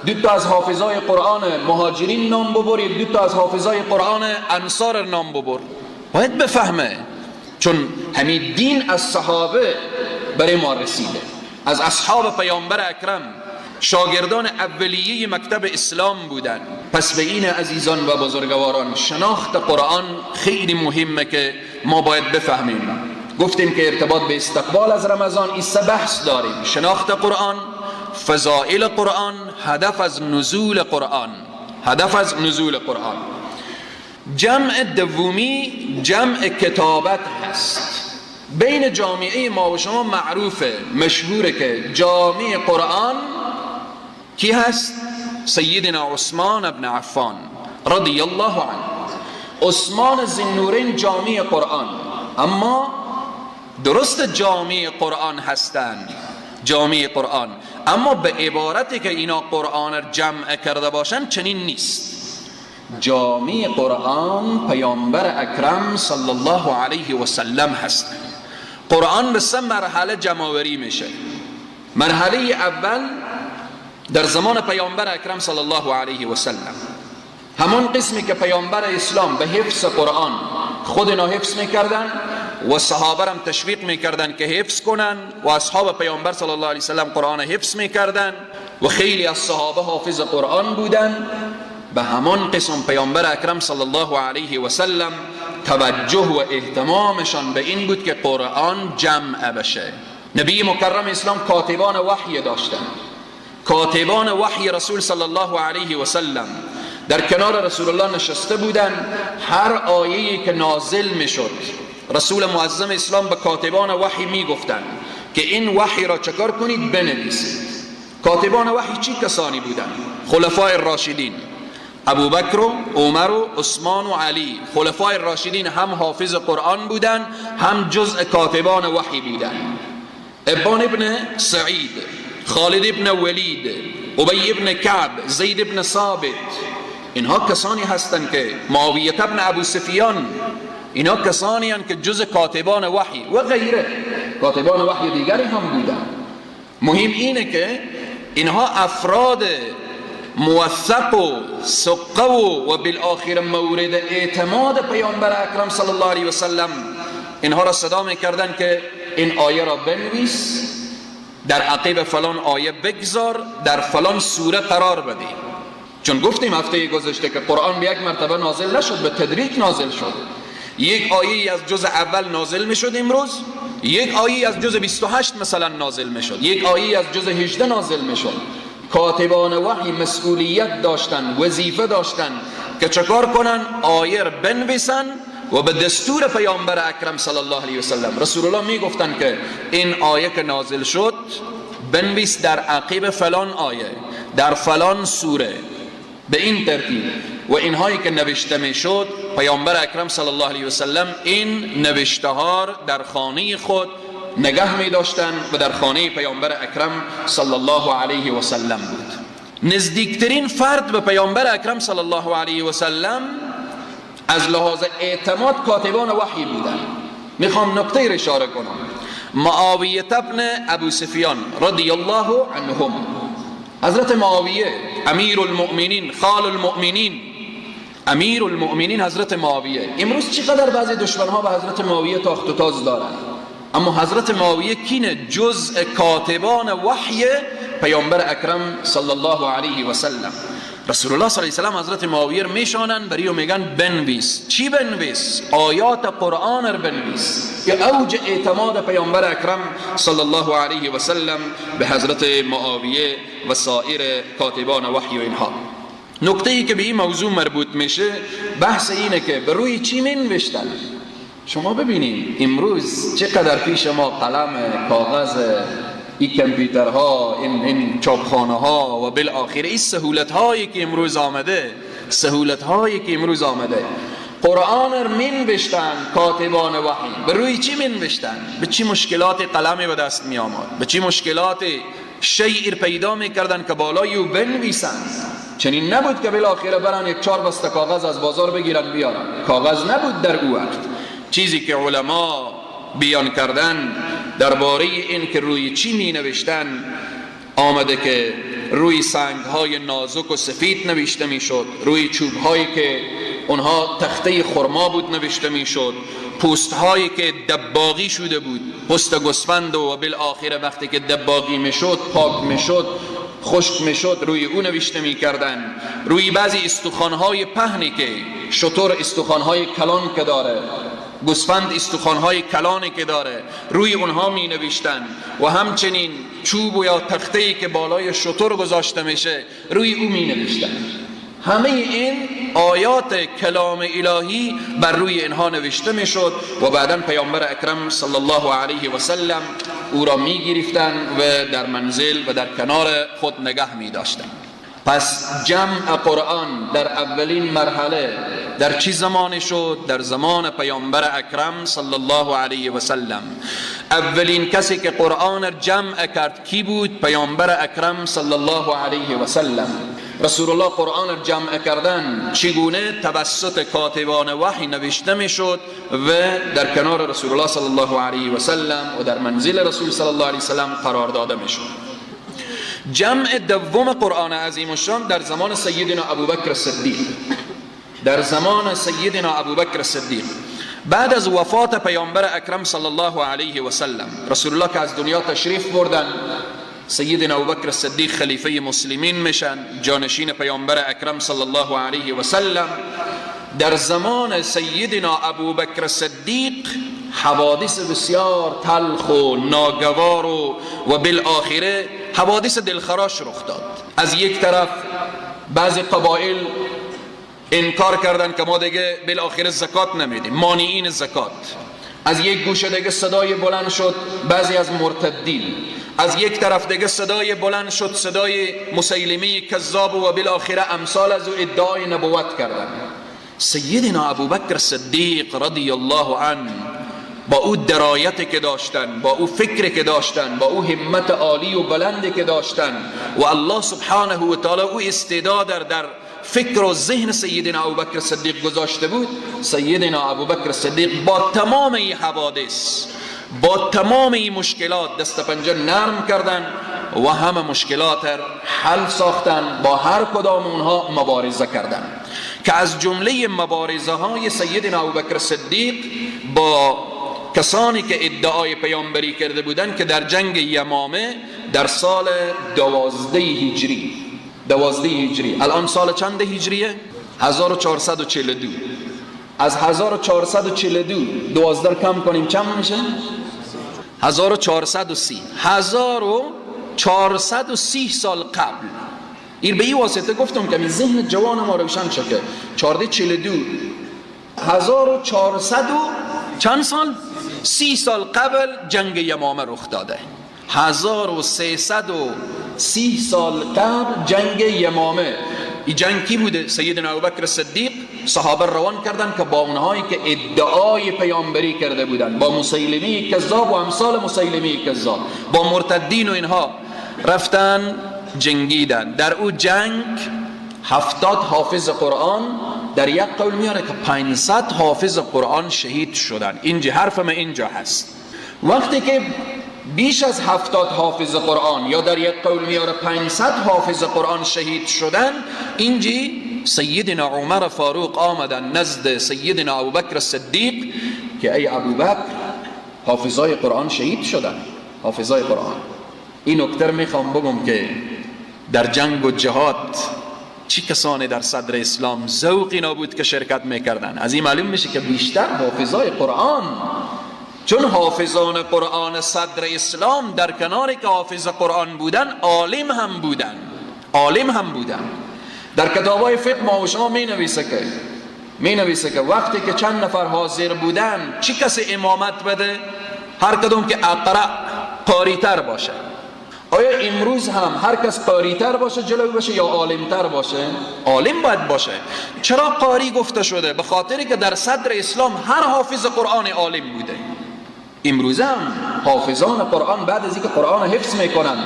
S1: 2 تا از حافظای قرآن مهاجرین نام ببرید، 2 تا از حافظای قرآن انصار نام ببر، باید بفهمه، چون همین دین از صحابه برای ما رسیده، از اصحاب پیامبر اکرم، شاگردان اولیه مکتب اسلام بودن. پس به این عزیزان و بزرگواران، شناخت قرآن خیلی مهمه که ما باید بفهمیم. گفتیم که ارتباط به استقبال از رمضان این 3 بحث داریم: شناخت قرآن، فضائل قرآن، هدف از نزول قرآن. هدف از نزول قرآن. جمع دومی جمع کتابت هست. بین جامعه ما و شما معروفه، مشهوره که جامع قرآن کی هست؟ سیدنا عثمان ابن عفان رضی الله عنه. عثمان ذوالنورین جامع قرآن. اما درست جامع قرآن هستند، جامع قرآن. اما به عبارتی که اینا قرآن را جمع کرده باشن چنین نیست. جامع قرآن پیامبر اکرم صلی الله علیه و سلم هست. قرآن به سه مرحله جمع‌آوری میشه. مرحله اول در زمان پیامبر اکرم صلی الله علیه و سلم، همون قسمی که پیامبر اسلام به حفظ قرآن خود اینا حفظ میکردن و صحابه هم تشویق میکردن که حفظ کنن و اصحاب پیامبر صلی الله علیه و سلم قرآن حفظ میکردن و خیلی از صحابه حافظ قرآن بودن. به همان قسم پیامبر اکرم صلی الله علیه و سلم توجه و اهتمامشان به این بود که قرآن جمع بشه. نبی مکرم اسلام کاتبان وحی داشتن، کاتبان وحی رسول صلی الله علیه و سلم در کنار رسول الله نشسته بودن. هر آیه‌ای که نازل میشد رسول معظم اسلام به کاتبان وحی میگفتن که این وحی را چکار کنید؟ بنویسید. کاتبان وحی چی کسانی بودن؟ خلفای راشدین، ابوبکر و عمر و عثمان و علی. خلفای راشدین هم حافظ قرآن بودن، هم جزء کاتبان وحی بودن. ابان ابن سعید، خالد ابن ولید، ابی ابن کعب، زید ابن ثابت، اینها کسانی هستند که معاویه ابن ابو سفیان، اینا کسانی هستند که جزء کاتبان وحی و غیره، کاتبان وحی دیگری هم بودن. مهم اینه که اینها افراد موثق و ثقه و بالآخر مورد اعتماد پیامبر اکرم صلی الله علیه و سلم، اینها را صدا میکردن که این آیه را بنویس، در عقب فلان آیه بگذار، در فلان سوره قرار بده. چون گفتیم هفته گذشته که قرآن به یک مرتبه نازل نشد، به تدریج نازل شد. یک آیه از جزء اول نازل میشد امروز، یک آیه از جزء 28 مثلا نازل میشد، یک آیه از جزء 18 نازل میشد. کاتبان وحی مسئولیت داشتن، وظیفه داشتن که چکار کنن؟ آیه را بنویسن و به دستور پیامبر اکرم صلی الله علیه و سلم رسول الله میگفتن که این آیه که نازل شد بنویس در عقب فلان آیه، در فلان سوره، به این ترتیب. و اینهایی که نوشته میشد پیامبر اکرم صلی الله علیه و سلم این نوشته ها در خانه خود نگه می داشتن و در خانه پیامبر اکرم صلی الله علیه و سلم بود. نزدیکترین فرد به پیامبر اکرم صلی الله علیه و سلم از لحاظ اعتماد کاتبان وحی بودن. میخوام نکته را اشاره کنم. معاویه ابن ابو سفیان رضی الله عنهم، حضرت معاویه امیر المؤمنین، خال المؤمنین، امیر المؤمنین حضرت معاویه. امروز چقدر بعضی دشمنها به حضرت معاویه تاخت و تاز دارن، اما حضرت معاویه کینه؟ جزء کاتبان وحی پیامبر اکرم صلی الله علیه و سلم. رسول الله صلی الله علیه و سلم حضرت معاویه رو میشانن، بری و میگن بنویس. چی بنویس؟ آیات قرآن رو بنویس. که اوج اعتماد پیامبر اکرم صلی الله علیه و سلم به حضرت معاویه و سایر کاتبان وحی و اینها. نکته ای که به این موضوع مربوط میشه بحث اینه که به روی چی مینوشتن. شما ببینید امروز چقدر پیش ما قلم، کاغذ، این کامپیوترها، این چاپخانه ها و بالآخره این سهولت هایی که امروز آمده، سهولت هایی که امروز آمده، قرآن رو مینوشتن کاتبان وحی. به روی چی مینوشتن؟ به چی مشکلات قلمی به دست می آمد، به چی مشکلات شیء پیدا میکردن که بالای او بنویسن. چنین نبود که بالاخره برن یک 4 بسته کاغذ از بازار بگیرن بیارن. کاغذ نبود در او وقت. چیزی که علما بیان کردن درباره این که روی چی می نوشتن، آمده که روی سنگ های نازک و سفید نوشته می شد، روی چوب هایی که اونها تخته خرما بود نوشته می شد، پوست هایی که دباغی شده بود، پوست گوسفند، و بالآخره وقتی که دباغی می شد، پاک می شد، خشک می شد، روی او نوشته می کردن. روی بعضی استخوان‌های پهنی که شتر استخوان‌های کلان که داره، گوسفند استخوان‌های کلانی که داره، روی اونها می نوشتن. و همچنین چوب و یا تخته‌ای که بالای شتر گذاشته میشه روی او می نوشتن. همه این آیات کلام الهی بر روی اینها نوشته میشد و بعدا پیامبر اکرم صلی الله علیه و سلم او را می گرفتن و در منزل و در کنار خود نگه می داشتن. پس جمع قرآن در اولین مرحله در چی زمان شد؟ در زمان پیامبر اکرم صلی الله علیه و سلم. اولین کسی که قرآن جمع کرد کی بود؟ پیامبر اکرم صلی الله علیه و سلم. رسول الله قرآن جمع کردن چگونه؟ توسط کاتبان وحی نوشته میشد و در کنار رسول الله صلی الله علیه و سلم و در منزل رسول صلی الله علیه و سلم قرار داده میشد. جمع دوم قرآن عظیم الشان در زمان سیدنا ابوبکر صدیق، در زمان سیدنا ابوبکر صدیق بعد از وفات پیامبر اکرم صلی الله علیه و سلم، رسول الله که از دنیا تشریف بردن، سیدنا ابوبکر صدیق خلیفه مسلمین میشن، جانشین پیامبر اکرم صلی الله علیه و سلم. در زمان سیدنا ابوبکر صدیق حوادث بسیار تلخ و ناگوار و بالآخره حوادث دلخراش رخ داد. از یک طرف بعضی قبایل انکار کردن که ما دیگه بالآخره زکات نمیدیم، مانعین زکات. از یک گوشه دیگه صدای بلند شد بعضی از مرتدین، از یک طرف دیگه صدای بلند شد صدای مسیلمه کذاب و بالآخره امثال از او ادعای نبوت کردن. سیدنا ابوبکر صدیق رضی الله عنه با او درایت که داشتن، با او فکر که داشتن، با او همت عالی و بلند که داشتن و الله سبحانه و تعالی او استعداد در فکر و ذهن سیدنا ابوبکر صدیق گذاشته بود، سیدنا ابوبکر صدیق با تمام این حوادث، با تمام این مشکلات دست پنجه نرم کردن و همه مشکلات حل ساختن، با هر کدام اونها مبارزه کردن که از جمله مبارزه های سیدنا ابوبکر صدیق با کسانی که ادعای پیامبری کرده بودند که در جنگ یمامه در سال 12 هجری، 12 هجری، الان سال چند هجریه؟ 1442. از 1442 12 کم کنیم چند میشه؟ 1430. 1430 سال قبل. این به این واسطه گفتم که این ذهن جوان ما روشن شه که 1442، 1400 چند سال؟ 30 سال قبل جنگ یمامه رخ داده. 1330 سال قبل جنگ یمامه. این جنگ کی بوده؟ سیدنا ابوبکر صدیق صحابه روان کردن که با اونهایی که ادعای پیامبری کرده بودن، با مسیلمه کذاب و امثال مسیلمه کذاب، با مرتدین و اینها رفتن جنگیدن. در او جنگ 70 حافظ قرآن، در یک قول میاره که 500 حافظ قرآن شهید شدن. اینجا حرف من اینجا هست. وقتی که بیش از 70 حافظ قرآن یا در یک قول میاره 500 حافظ قرآن شهید شدن، اینجی سیدنا عمر فاروق آمدن نزد سیدنا ابوبکر صدیق که ای ابوبکر، حافظای قرآن شهید شدن، حافظای قرآن. این نکته میخوام بگم که در جنگ و جهاد چی کسانی در صدر اسلام ذوقی نابود که شرکت میکردن. از این معلوم میشه که بیشتر حافظای قرآن، چون حافظان قرآن صدر اسلام در کنار که حافظ قرآن بودن عالم هم بودن، عالم هم بودن. در کتابای فقه ما و شما می نویسه که وقتی که چند نفر حاضر بودن چی کسی امامت بده؟ هر کدوم که اقرأ قاری‌تر باشه. آیا امروز هم هر کس قاری‌تر باشه جلوی باشه یا عالم‌تر باشه؟ عالم باید باشه. چرا قاری گفته شده؟ به خاطری که در صدر اسلام هر حافظ قرآن عالم بوده. امروز هم حافظان قرآن بعد از اینکه قرآن حفظ میکنن،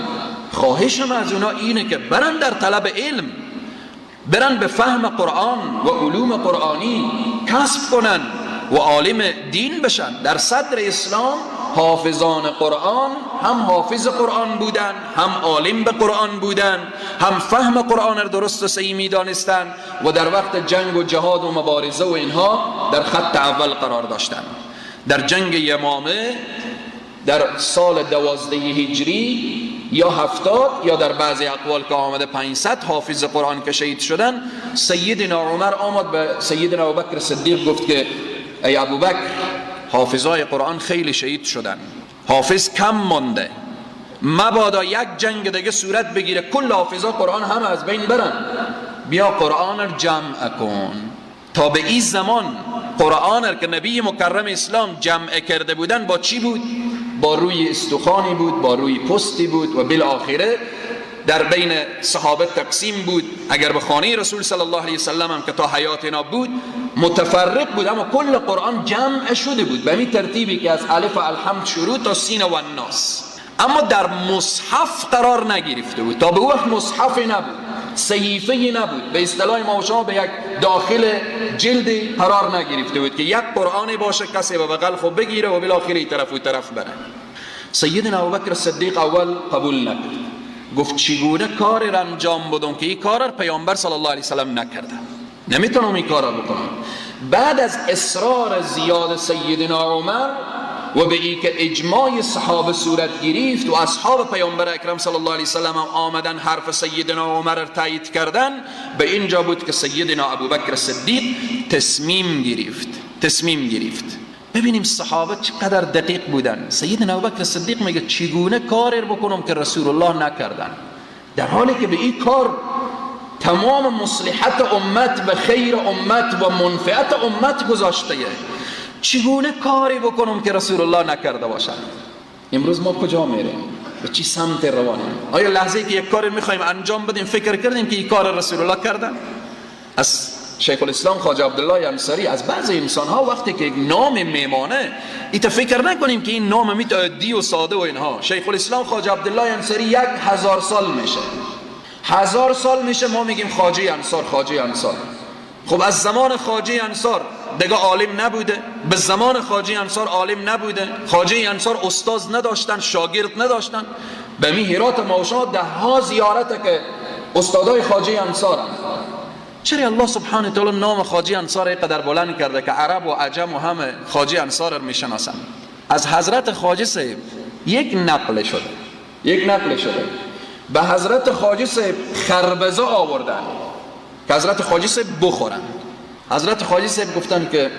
S1: خواهشم از اونا اینه که برن در طلب علم، برن به فهم قرآن و علوم قرآنی کسب کنن و عالم دین بشن. در صدر اسلام حافظان قرآن هم حافظ قرآن بودن، هم عالم به قرآن بودن، هم فهم قرآن را درست و صحیح می دانستن و در وقت جنگ و جهاد و مبارزه و اینها در خط اول قرار داشتن. در جنگ یمامه در سال 12 هجری یا 70 یا در بعضی اقوال که آمده 500 حافظ قرآن که شهید شدن، سیدنا عمر آمد به سیدنا ابوبکر صدیق گفت که ای ابوبکر، حافظای قرآن خیلی شهید شدن، حافظ کم مانده، مبادا یک جنگ دیگه صورت بگیره کل حافظا قرآن هم از بین برن، بیا قرآن رو جمع کن. تا به این زمان قرآن رو که نبی مکرم اسلام جمع کرده بودن با چی بود؟ با روی استخوانی بود، با روی پستی بود و بالآخره در بین صحابه تقسیم بود. اگر به خانه رسول صلی الله علیه وسلم هم که تا حیات اینا بود متفرق بود، اما کل قرآن جمع شده بود به این ترتیبی که از الف الحمد شروع تا سین و الناس، اما در مصحف قرار نگرفته بود. تا به وقت مصحف نبود، صحیفه نبود، به اصطلاح ما و شما به یک داخل جلد قرار نگرفته بود که یک قرآن باشه کسی به بغل خود بگیره و بالاخره این طرف و طرف بره. سیدنا ابوبکر صدیق اول قبول نکرد، گفت چگونه کار را انجام بدم که این کار را پیامبر صلی الله علیه وسلم نکرده، نمیتونم این کار را بکنم. بعد از اصرار زیاد سیدنا عمر و به ای که اجماع صحابه صورت گرفت و اصحاب پیامبر اکرم صلی الله علیه وسلم آمدن حرف سیدنا عمر را تایید کردن، به اینجا بود که سیدنا ابوبکر صدیق تصمیم گرفت. ببینیم صحابه چقدر دقیق بودن. سیدنا ابوبکر صدیق میگه چگونه کار بکنم که رسول الله نکردن، در حالی که به این کار تمام مصلحت امت و خیر امت و منفعت امت گذاشته. چگونه کاری بکنم که رسول الله نکرده باشد؟ امروز ما کجا میریم؟ به چی سمت روانیم؟ آیا لحظه که یک کاری میخوایم انجام بدیم فکر کردیم که این کار رسول الله کردن؟ از شیخ الاسلام خواجه عبدالله انصاری، از بعض انسان ها وقتی که یک نام میمانه ایتا فکر نکنیم که این نام میت عادی و ساده و اینها. شیخ الاسلام خواجه عبدالله انصاری 1000 سال میشه، 1000 سال میشه ما میگیم خواجه انصار، خواجه انصار. خب از زمان خواجه انصار دیگه عالم نبوده، به زمان خواجه انصار عالم نبوده، خواجه انصار استاد نداشتن، شاگرد نداشتن. به می هرات ما و شما ده ها زیارت که استادای خواجه انصارن. چرا الله سبحانه وتعالی نام خواجه انصار اینقدر بلند کرده که عرب و عجم و همه خواجه انصار رو میشناسن؟ از حضرت خواجه صاحب یک نقل شده، به حضرت خواجه صاحب خربزه آوردن که حضرت خواجه صاحب بخورن. حضرت خواجه صاحب گفتن که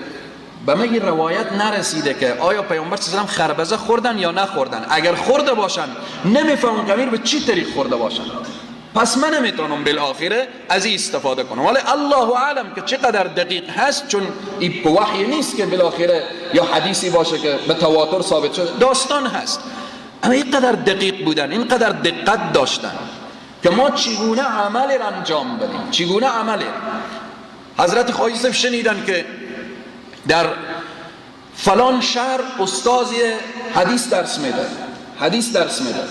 S1: به من روایت نرسیده که آیا پیامبر صلی الله علیه و سلم خربزه خوردن یا نخوردن. اگر خورده باشن نمیفهمم که به چی طریق خورده باشن، پس من نمیتونم بالاخره از این استفاده کنم. ولی الله اعلم که چقدر دقیق هست، چون این وحی نیست که بالاخره یا حدیثی باشه که به تواتر ثابت شده، داستان هست. اما اینقدر دقیق بودن، اینقدر دقت داشتن که ما چگونه عمل را انجام بدیم، چگونه عمل. حضرت خواجه صاحب شنیدن که در فلان شهر استاد حدیث درس میده،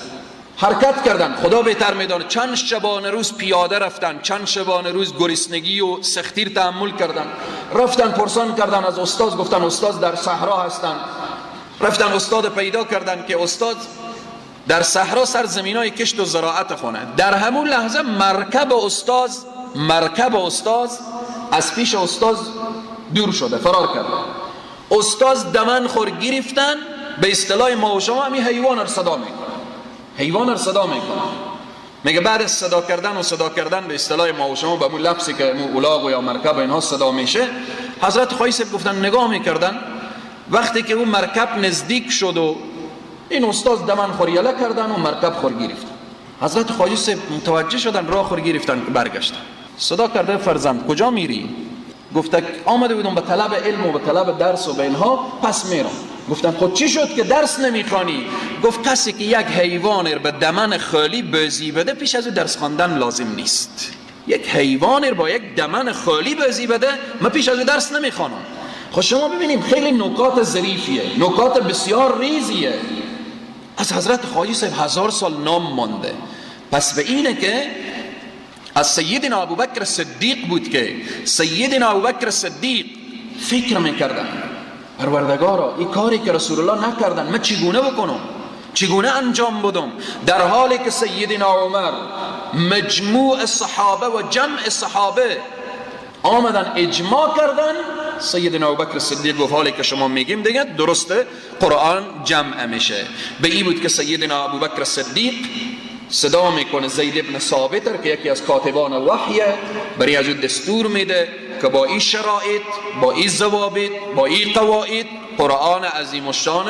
S1: حرکت کردن، خدا بهتر میدانه، چند شبانه روز پیاده رفتن، چند شبانه روز گرسنگی و سختی تحمل کردن، رفتن پرسان کردن از استاد، گفتن استاد در صحرا هستن. رفتن استاد پیدا کردن که استاد در صحرا سر زمینای کشت و زراعت خونه. در همون لحظه مرکب استاد از پیش استاد دور شده، فرار کرده. استاد دمن خور گرفتن، به اصطلاح ما و شما همین حیوان رو صدا میکنه، میگه بعد از صدا کردن به اصطلاح ما و شما به مون لفظی که مو اولاغ و یا مرکب اینها صدا میشه، حضرت خواجه صاحب گفتن نگاه میکردن، وقتی که اون مرکب نزدیک شد و این استاد دمن خور یله کردن و مرکب خور گرفتن، حضرت خواجه صاحب متوجه شدن، راه خور گرفتن، برگشتن، صدا کرده فرزند کجا میری؟ گفته آمده بودم به طلب علم و به طلب درس و به اینها، پس میرم. گفتن خود چی شد که درس نمیخوانی؟ گفت کسی که یک حیوان به دمن خالی بازی بده پیش از او درس خواندن لازم نیست. یک حیوان با یک دمن خالی بازی بده من پیش از او درس نمیخوانم. خب شما ببینیم خیلی نکات ظریفیه، نکات بسیار ریزیه. از حضرت خواجه صاحب 1000 سال نام مانده. پس به اینه که از سیدنا ابوبکر صدیق بود که سیدنا ابوبکر صدیق فکر میکردن پروردگارا این کاری که رسول الله نکردن من چگونه بکنم، چگونه انجام بدم، در حالی که سیدنا عمر مجموع صحابه و جمع صحابه آمدن اجماع کردن، سیدنا ابوبکر صدیق گفت حالی که شما میگیم دیگه درسته، قرآن جمع میشه. به این بود که سیدنا ابوبکر صدیق صدا میکنه زید ابن ثابت که یکی از کاتبان وحیه، برای از دستور میده که با این شرایط، با این ضوابط، با این قواعد قرآن عظیم الشان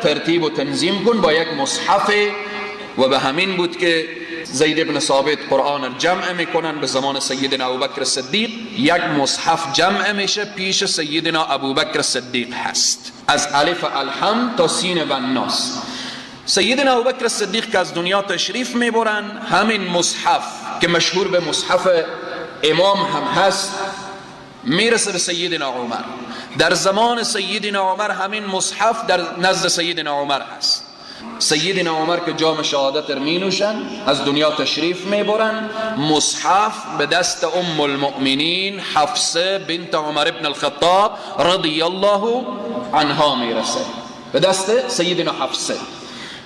S1: ترتیب و تنظیم کن با یک مصحف. و به همین بود که زید ابن ثابت قرآن جمع میکنن. به زمان سیدنا ابوبکر صدیق یک مصحف جمع میشه پیش سیدنا ابوبکر صدیق هست، از الف الحمد تا سین و الناس. سیدنا ابوبکر صدیق که از دنیا تشریف میبرن، همین مصحف که مشهور به مصحف امام هم هست، میرسه به سیدنا عمر. در زمان سیدنا عمر همین مصحف در نزد سیدنا عمر هست. سیدنا عمر که جام شهادت می نوشن، از دنیا تشریف می برن، مصحف به دست ام المؤمنین حفصه بنت عمر ابن الخطاب رضی الله عنها میرسه. به دست سیدنا حفصه،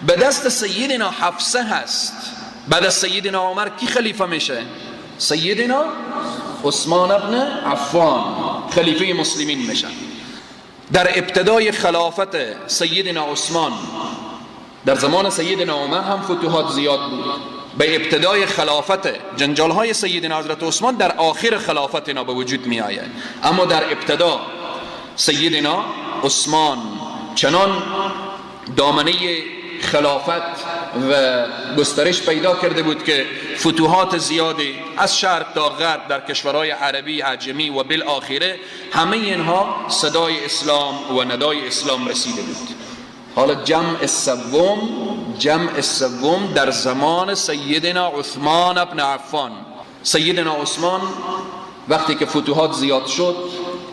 S1: به دست سیدنا حفصه هست. بعد از سیدنا عمر کی خلیفه میشه؟ سیدنا عثمان ابن عفان خلیفه مسلمین میشن. در ابتدای خلافت سیدنا عثمان، در زمان سیدنا عمر هم فتوحات زیاد بود. به ابتدای خلافت جنجال های سیدنا حضرت عثمان در آخر خلافت اینا به وجود می آید، اما در ابتدا سیدنا عثمان چنان دامنه خلافت و گسترش پیدا کرده بود که فتوحات زیادی از شرق تا غرب در کشورهای عربی، عجمی و بالآخره همه اینها صدای اسلام و ندای اسلام رسیده بود. حالا جمع سوم در زمان سیدنا عثمان ابن عفان. سیدنا عثمان وقتی که فتوحات زیاد شد،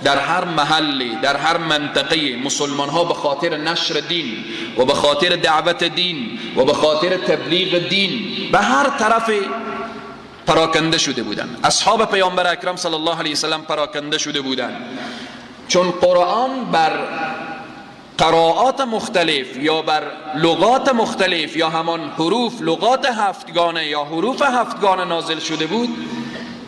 S1: در هر محلی، در هر منطقه مسلمان ها به خاطر نشر دین و به خاطر دعوت دین و به خاطر تبلیغ دین به هر طرف پراکنده شده بودند. اصحاب پیامبر اکرم صلی الله علیه وسلم پراکنده شده بودند، چون قرآن بر قرائات مختلف یا بر لغات مختلف یا همان حروف لغات هفتگانه یا حروف هفتگانه نازل شده بود.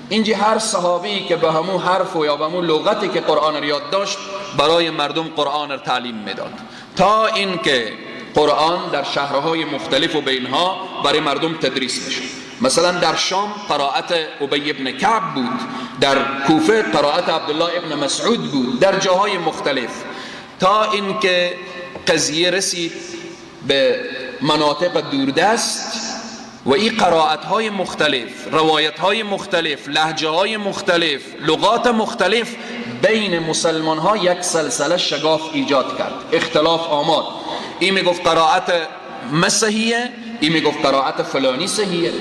S1: اینجا هر صحابی که به همون حرف و یا به همون لغتی که قرآن را یاد داشت برای مردم قرآن را تعلیم میداد، تا اینکه قرآن در شهرهای مختلف و بینها برای مردم تدریس میشد. مثلا در شام قرائت ابی ابن کعب بود، در کوفه قرائت عبدالله ابن مسعود بود، در جاهای مختلف، تا اینکه قضیه رسید به مناطق دوردست و این قرائت های مختلف، روایت های مختلف، لهجه های مختلف، لغات مختلف بین مسلمان ها یک سلسله شگاف ایجاد کرد، اختلاف آمد. این میگفت قرائت مسیحیه، این میگفت قرائت فلانی صحیحه.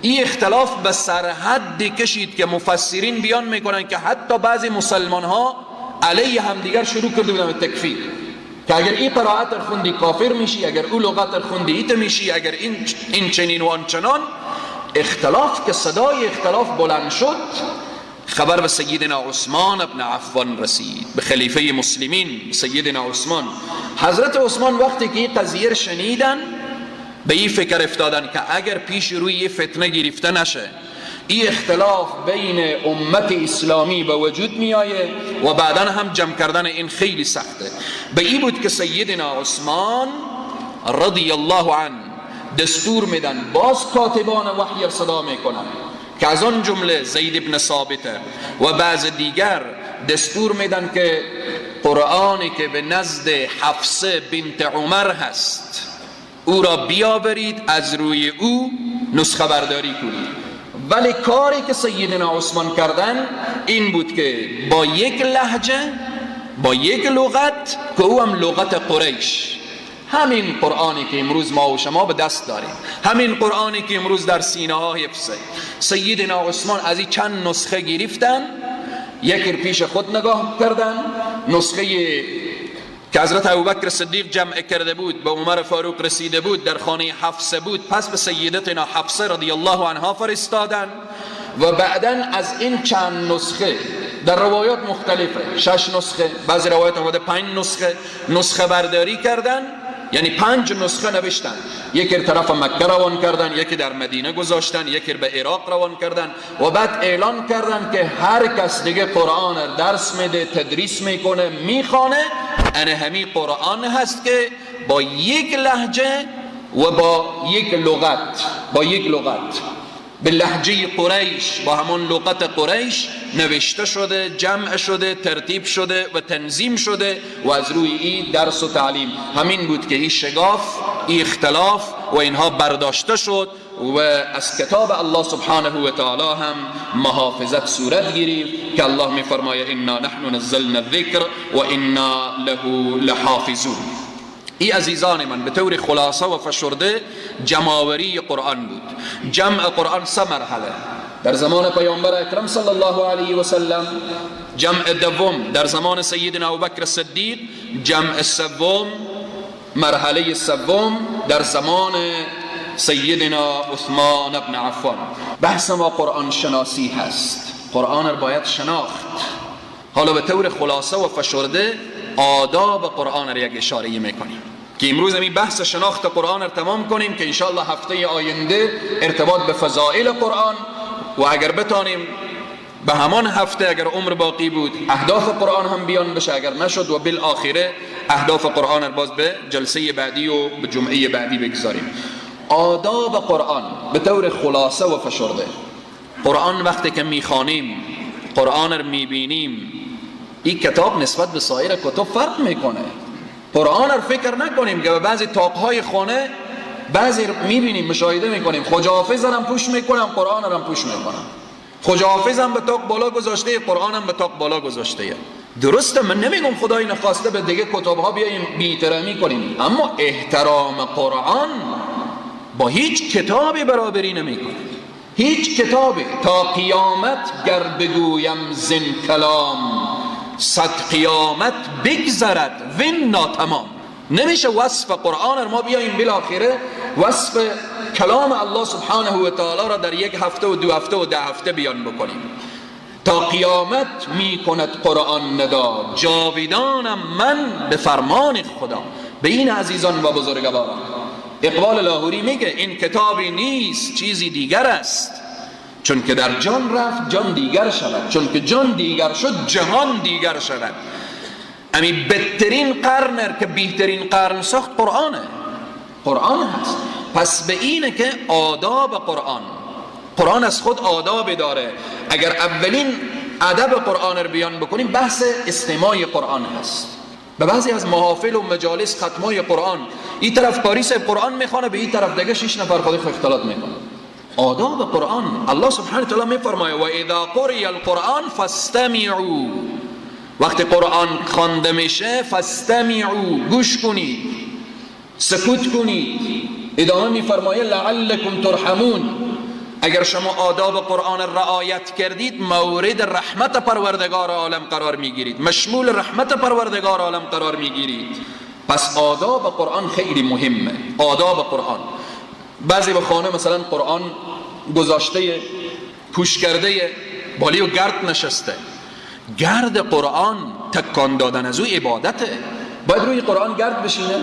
S1: این اختلاف به سرحد کشید که مفسرین بیان میکنن که حتی بعضی مسلمان ها علیه همدیگر شروع کرده بودن به تکفیر، که اگر این قرائت خوندی کافر میشی، اگر او لغت خوندی ایت میشی، اگر این چنین و آن چنان. اختلاف که صدای اختلاف بلند شد، خبر به سیدنا عثمان ابن عفان رسید، به خلیفه مسلمین سیدنا عثمان. حضرت عثمان وقتی که این قضیه شنیدن به این فکر افتادن که اگر پیش روی یه فتنه گرفته نشه، این اختلاف بین امت اسلامی به وجود می آیه و بعدا هم جمع کردن این خیلی سخته. به این بود که سیدنا عثمان رضی الله عنه دستور میدن، باز کاتبان وحی صدا میکنن که از آن جمله زید ابن ثابته و بعض دیگر، دستور میدن که قرآنی که به نزد حفصه بنت عمر هست او را بیاورید، از روی او نسخه برداری کنید. ولی کاری که سیدنا عثمان کردن این بود که با یک لهجه، با یک لغت که او هم لغت قریش، همین قرآنی که امروز ما و شما به دست داریم، همین قرآنی که امروز در سینه ها حفظه، سیدنا عثمان از این چند نسخه گرفتن، یکی پیش خود نگاه کردن، نسخه که حضرت ابوبکر صدیق جمع کرده بود به عمر فاروق رسیده بود، در خانه حفصه بود، پس به سیدتنا حفصه رضی الله عنها فرستادن و بعدا از این چند نسخه در روایات مختلفه، 6 نسخه، بعضی روایات آمده 5 نسخه، نسخه برداری کردن، یعنی 5 نسخه نوشتن، یکی طرف مکه روان کردن، یکی در مدینه گذاشتن، یکی به عراق روان کردن و بعد اعلان کردن که هر کس دیگه قرآن درس میده، تدریس میکنه، میخوانه، انه همی قرآن هست که با یک لهجه و با یک لغت، با یک لغت به لهجه قریش، با همان لغت قریش نوشته شده، جمع شده، ترتیب شده و تنظیم شده و از روی این درس و تعلیم. همین بود که این شگاف، این اختلاف و اینها برداشته شد و از کتاب الله سبحانه و تعالی هم محافظت صورت گرفت که الله می فرماید انا نحن نزلنا الذکر و انا له لحافظون. ای عزیزان من، به طور خلاصه و فشرده جمع‌آوری قرآن بود. جمع قرآن 3 مرحله در زمان پیامبر اکرم صلی الله علیه و سلم، جمع دوم در زمان سیدنا ابوبکر صدیق، جمع سوم، مرحله سوم در زمان سیدنا عثمان بن عفان. بحث ما قرآن شناسی هست. قرآن را باید شناخت. حالا به طور خلاصه و فشرده آداب قرآن را یک اشاره میکنیم که امروز این بحث شناخت قرآن را تمام کنیم که انشاءالله هفته آینده ارتباط به فضائل قرآن و اگر بتانیم به همان هفته اگر عمر باقی بود اهداف قرآن هم بیان بشه، اگر نشد و بالآخره اهداف قرآن را باز به جلسه بعدی و به جمعه بعدی بگذاریم. آداب قرآن به طور خلاصه و فشرده، قرآن وقتی که میخوانیم، قرآن را میبینیم، این کتاب نسبت به سایر کتب فرق میکنه. قرآن را فکر نکنیم که به بعضی طاقهای خانه بعضی میبینیم، مشاهده میکنیم، خداحافظ هم پوش میکنم، قرآن را هم پوش میکنم، خداحافظ هم به طاق بالا گذاشته، قرآن هم به طاق بالا گذاشته. درسته، من نمیگم خدای نخواسته به دیگه کتابها بیاییم بی احترامی کنیم، اما احترام قرآن با هیچ کتابی برابری نمیکنه. هیچ کتابی. تا قیامت گر بگویم زین کلام، صد قیامت بگذرد وین ناتمام. نمیشه وصف قرآن ما بیاییم بالاخره وصف کلام الله سبحانه و تعالی را در یک هفته و دو هفته و 10 هفته بیان بکنیم. تا قیامت میکند قرآن ندا، جاویدانم من به فرمان خدا. به این عزیزان و بزرگواران، اقبال لاهوری میگه این کتابی نیست، چیزی دیگر است. چون که در جان رفت جان دیگر شود، چون که جان دیگر شد جهان دیگر شود. امی بدترین قرن که بهترین قرن ساخت قرآنه، قرآن هست. پس به اینه که آداب قرآن، قرآن از خود آداب داره. اگر اولین ادب قرآن رو بیان بکنیم، بحث استماع قرآن هست. به بعضی از محافل و مجالس ختمای قرآن، این طرف قاری صاحب قرآن میخوانه، به این طرف دیگه 6 نفر خودش اختلاط میکنه. آداب قرآن، الله سبحانه و تعالی میفرمایه و اذا قرئ القرآن فاستمعوا. وقتی قرآن خوانده میشه فاستمعوا، گوش کنید، سکوت کنید. ادامه میفرمایه لعلکم ترحمون. اگر شما آداب قرآن رعایت کردید مورد رحمت پروردگار عالم قرار میگیرید، مشمول رحمت پروردگار عالم قرار میگیرید. پس آداب قرآن خیلی مهمه. آداب قرآن، بعضی به خانه مثلا قرآن گذاشته، پوش کرده، بالی و گرد نشسته. گرد قرآن تکان دادن از او عبادته. باید روی قرآن گرد بشینه؟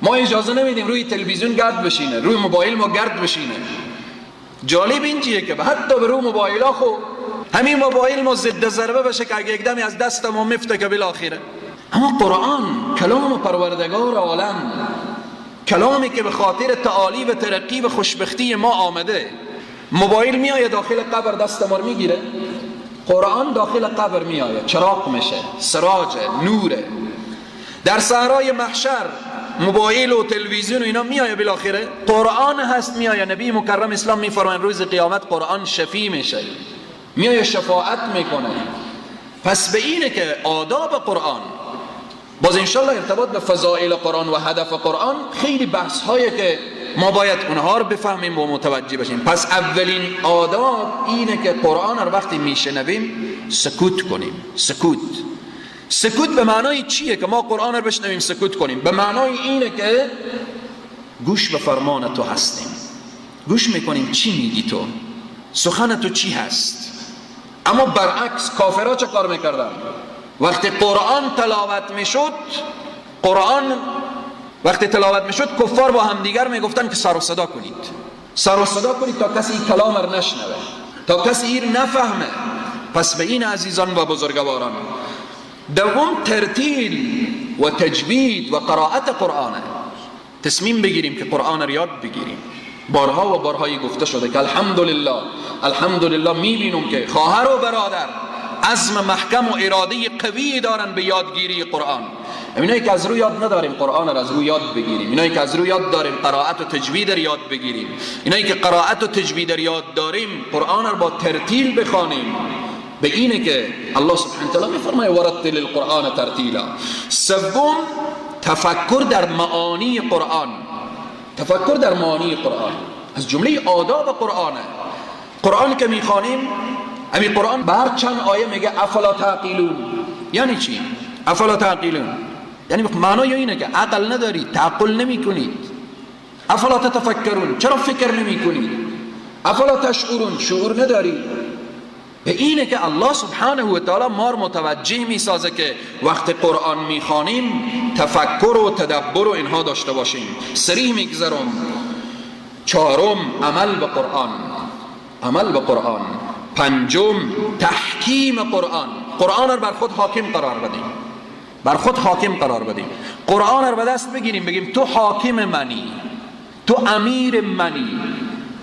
S1: ما اجازه نمیدیم روی تلویزیون گرد بشینه، روی موبایل ما گرد بشینه. جالب این چیه که حتی به روی موبایل ها، خو همین موبایل ما ضد ضربه بشه که اگه یک دمی از دست ما مفته که بالاخره. اما قرآن کلام پروردگار عالم، کلامی که به خاطر تعالی و ترقی و خوشبختی ما آمده. موبایل میآید داخل قبر دست ما میگیره، قرآن داخل قبر میآید، چراغ میشه، سراج، نوره. در صحرای محشر موبایل و تلویزیون و اینا میآید، بالاخره قرآن هست میآید. نبی مکرم اسلام میفرمایند روز قیامت قرآن شفیع میشه، میآید شفاعت میکنه. پس به اینه که آداب قرآن، باز انشالله ارتباط به فضائل قرآن و هدف قرآن خیلی بحث هایی که ما باید اونها رو بفهمیم و متوجه بشیم. پس اولین آداب اینه که قرآن رو وقتی میشنویم سکوت کنیم. سکوت، سکوت به معنای چیه که ما قرآن رو بشنویم سکوت کنیم؟ به معنای اینه که گوش به فرمان تو هستیم، گوش میکنیم چی میگی تو، سخن تو چی هست. اما برعکس کافرها چه کار میکردن؟ وقتی قرآن تلاوت میشد، قرآن وقتی تلاوت میشد کفار با همدیگر میگفتن که سر و صدا کنید، سر و صدا کنید تا کسی این کلام رو نشنوه، تا کسی این نفهمه. پس به این عزیزان و بزرگواران، دوم ترتیل و تجوید و قرائت قرآنه. تصمیم بگیریم که قرآن رو یاد بگیریم. بارها و بارهایی گفته شده که الحمدلله، الحمدلله میبینم که خواهر و برادر عزم محکم و اراده قوی دارن به یادگیری قرآن. اینایی که از روی یاد نداریم قرآن رو از روی یاد بگیریم، اینایی که از روی یاد داریم قرائت و تجوید رو یاد بگیریم، اینایی که قرائت و تجوید رو یاد داریم قرآن رو با ترتیل بخوانیم. به اینه که الله سبحانه و تعالی میفرمایه ورتل القرآن ترتیلا. سوم تفکر در معانی قرآن. تفکر در معانی قرآن از جمله آداب قرآنه. قرآن که میخوانیم همین قرآن بر چند آیه میگه افلا تعقلون. یعنی چی افلا تعقلون؟ یعنی معنای اینه که عقل ندارید، تعقل نمی کنید. افلا تتفکرون، چرا فکر نمی کنید؟ افلا تشعرون، شعور ندارید. به اینه که الله سبحانه و تعالی ما رو متوجه می سازه که وقت قرآن می خوانیم تفکر و تدبر و اینها داشته باشیم. سریع میگذرم. چهارم، عمل به قرآن، عمل به قرآن. پنجم، تحکیم قرآن. قرآن رو بر خود حاکم قرار بدیم، بر خود حاکم قرار بدیم. قرآن رو به دست بگیریم، بگیم تو حاکم منی، تو امیر منی،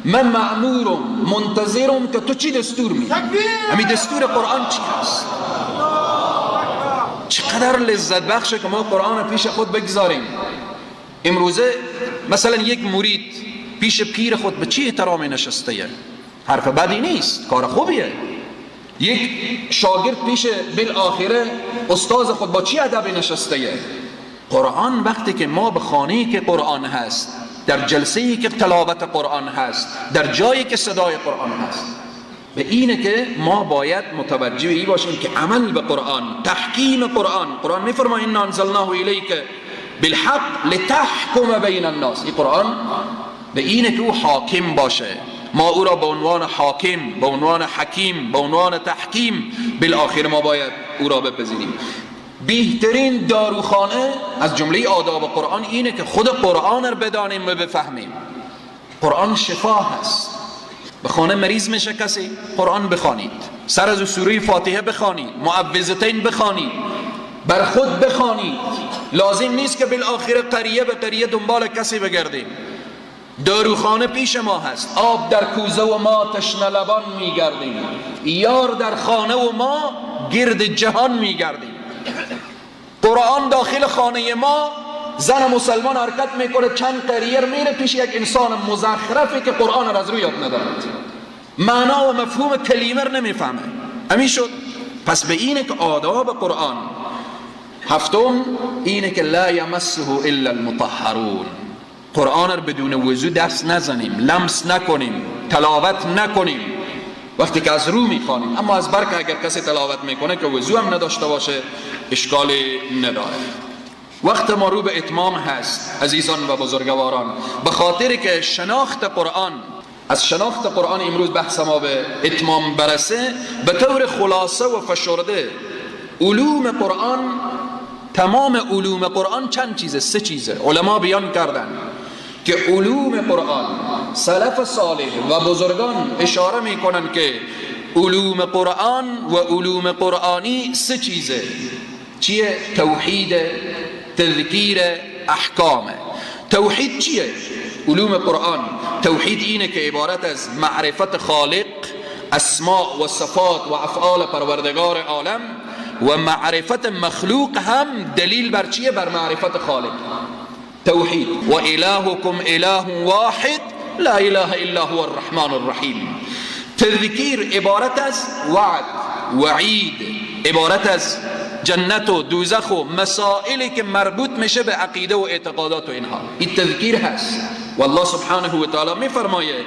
S1: من مأمورم، منتظرم که تو چی دستور میدی. همین دستور قرآن چی هست؟ چقدر لذت بخشه که ما قرآن پیش خود بگذاریم. امروزه مثلا یک مرید پیش پیر خود به چی احترامی نشسته؟ حرف بدی نیست، کار خوبیه. یک شاگرد پیش بالآخره استاد خود با چی ادبی نشسته؟ قرآن وقتی که ما به خانه‌ای که قرآن هست، در جلسه‌ای که تلاوت قرآن هست، در جایی که صدای قرآن هست، به اینه که ما باید متوجه ای باشیم که عمل به قرآن، تحکیم قرآن. قرآن میفرماید انا انزلناه الیک بالحق لتحکم بین الناس. این قرآن به اینه که او حاکم باشه، ما او را به عنوان حاکم، به عنوان حکیم، به عنوان تحکیم بالآخر ما باید او را بپذیریم. بهترین داروخانه از جمله آداب قرآن اینه که خود قرآن رو بدانیم و بفهمیم. قرآن شفا هست. به خانه مریض میشه کسی، قرآن بخوانید، سر از سوره فاتحه بخوانید، معوذتین بخوانید، بر خود بخوانید. لازم نیست که بالآخر قریه به قریه دنبال کسی بگردیم. داروخانه پیش ما هست. آب در کوزه و ما تشنه لبان میگردیم، یار در خانه و ما گرد جهان میگردیم. قرآن داخل خانه ما، زن مسلمان حرکت میکنه چند قریه میره پیش یک انسان مزخرفی که قرآن را از روی یاد ندارد، معنا و مفهوم کلمه رو نمیفهمه. همین شد. پس به اینه که آداب قرآن. هفتم اینه که لا یمسه الا المطهرون. قرآن رو بدون وضو دست نزنیم، لمس نکنیم، تلاوت نکنیم وقتی که از رو میخوانیم. اما از برک اگر کسی تلاوت میکنه که وضو هم نداشته باشه اشکالی نداره. وقت ما رو به اتمام هست عزیزان و بزرگواران، به خاطر که شناخت قرآن، از شناخت قرآن امروز بحث ما به اتمام برسه، به طور خلاصه و فشرده علوم قرآن، تمام علوم قرآن چند چیزه؟ سه چیزه. علما بیان کردن که علوم قرآن، سلف صالح و بزرگان اشاره میکنن که علوم قرآن و علوم قرآنی سه چیزه. چیه؟ توحید، تذکیر، احکام. توحید چیه؟ علوم قرآن توحید اینه که عبارت از معرفت خالق، اسماء و صفات و افعال پروردگار عالم، و معرفت مخلوق هم دلیل بر چیه؟ بر معرفت خالق. توحید. و الهکم اله واحد لا اله الا هو الرحمن الرحیم. تذکیر عبارت از وعد، وعید، عبارت از جنت و دوزخ و مسائلی که مربوط میشه به عقیده و اعتقادات و اینها. این تذکیر هست. والله سبحانه و تعالی میفرمایه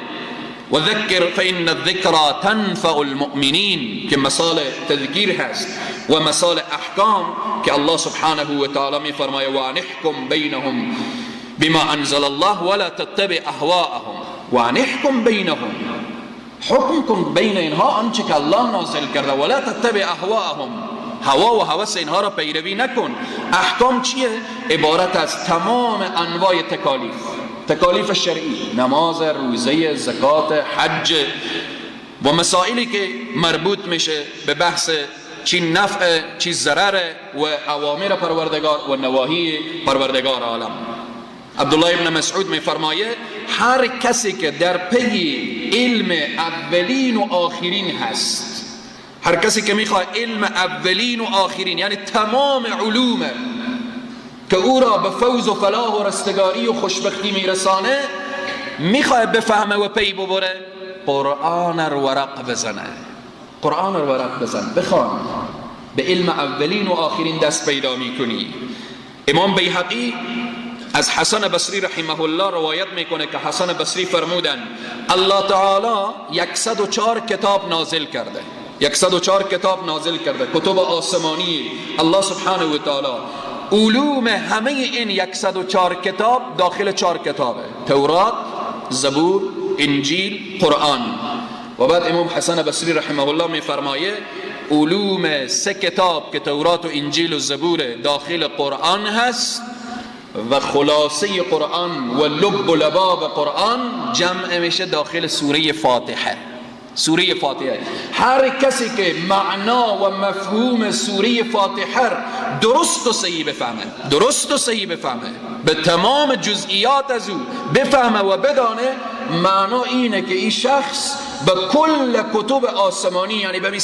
S1: و ذکر فإن الذکرى تنفع المؤمنین، که مثال تذکیر هست. و مثال احکام که الله سبحانه و تعالی میفرمایه و انحکم بینهم بما انزل الله ولا تتبع اهواءهم. و انحکم بینهم، حکم کن بین اینها آنچه که الله نازل کرده، ولا تتبع اهواءهم، هوا و هوس اینها را پیروی نکن. احکام چیه؟ عبارت از تمام انواع تکالیف، تکالیف شرعی، نماز، روزه، زکات، حج و مسائلی که مربوط میشه به بحث چی نفع چی ضرر و اوامر پروردگار و نواهی پروردگار عالم. عبدالله ابن مسعود میفرمایه هر کسی که در پی علم اولین و آخرین هست، هر کسی که میخواد علم اولین و آخرین، یعنی تمام علوم که او را به فوز و فلاح و رستگاری و خوشبختی میرسانه، میخواد بفهمه و پی ببره، قرآن رو ورق بزنه. قرآن رو ورق بزن، بخوان، به علم اولین و آخرین دست پیدا میکنی. امام بیهقی از حسن بصری رحمه الله روایت میکنه که حسن بصری فرمودن الله تعالی 104 کتاب نازل کرده. 104 کتاب نازل کرده، کتب آسمانی الله سبحانه و تعالی. علوم همه این 104 کتاب داخل 4 کتابه: تورات، زبور، انجیل، قرآن. و بعد امام حسن بصری رحمه الله میفرمایه علوم 3 کتاب که تورات و انجیل و زبور داخل قرآن هست و خلاصه قرآن و لب و لباب قرآن جمع میشه داخل سوره فاتحه. سوره فاتحه هر کسی که معنا و مفهوم سوره فاتحه درست و صحیح بفهمه، درست و صحیح بفهمه، به تمام جزئیات از او بفهمه و بدانه، معنا اینه که این شخص به کل کتب آسمانی، یعنی به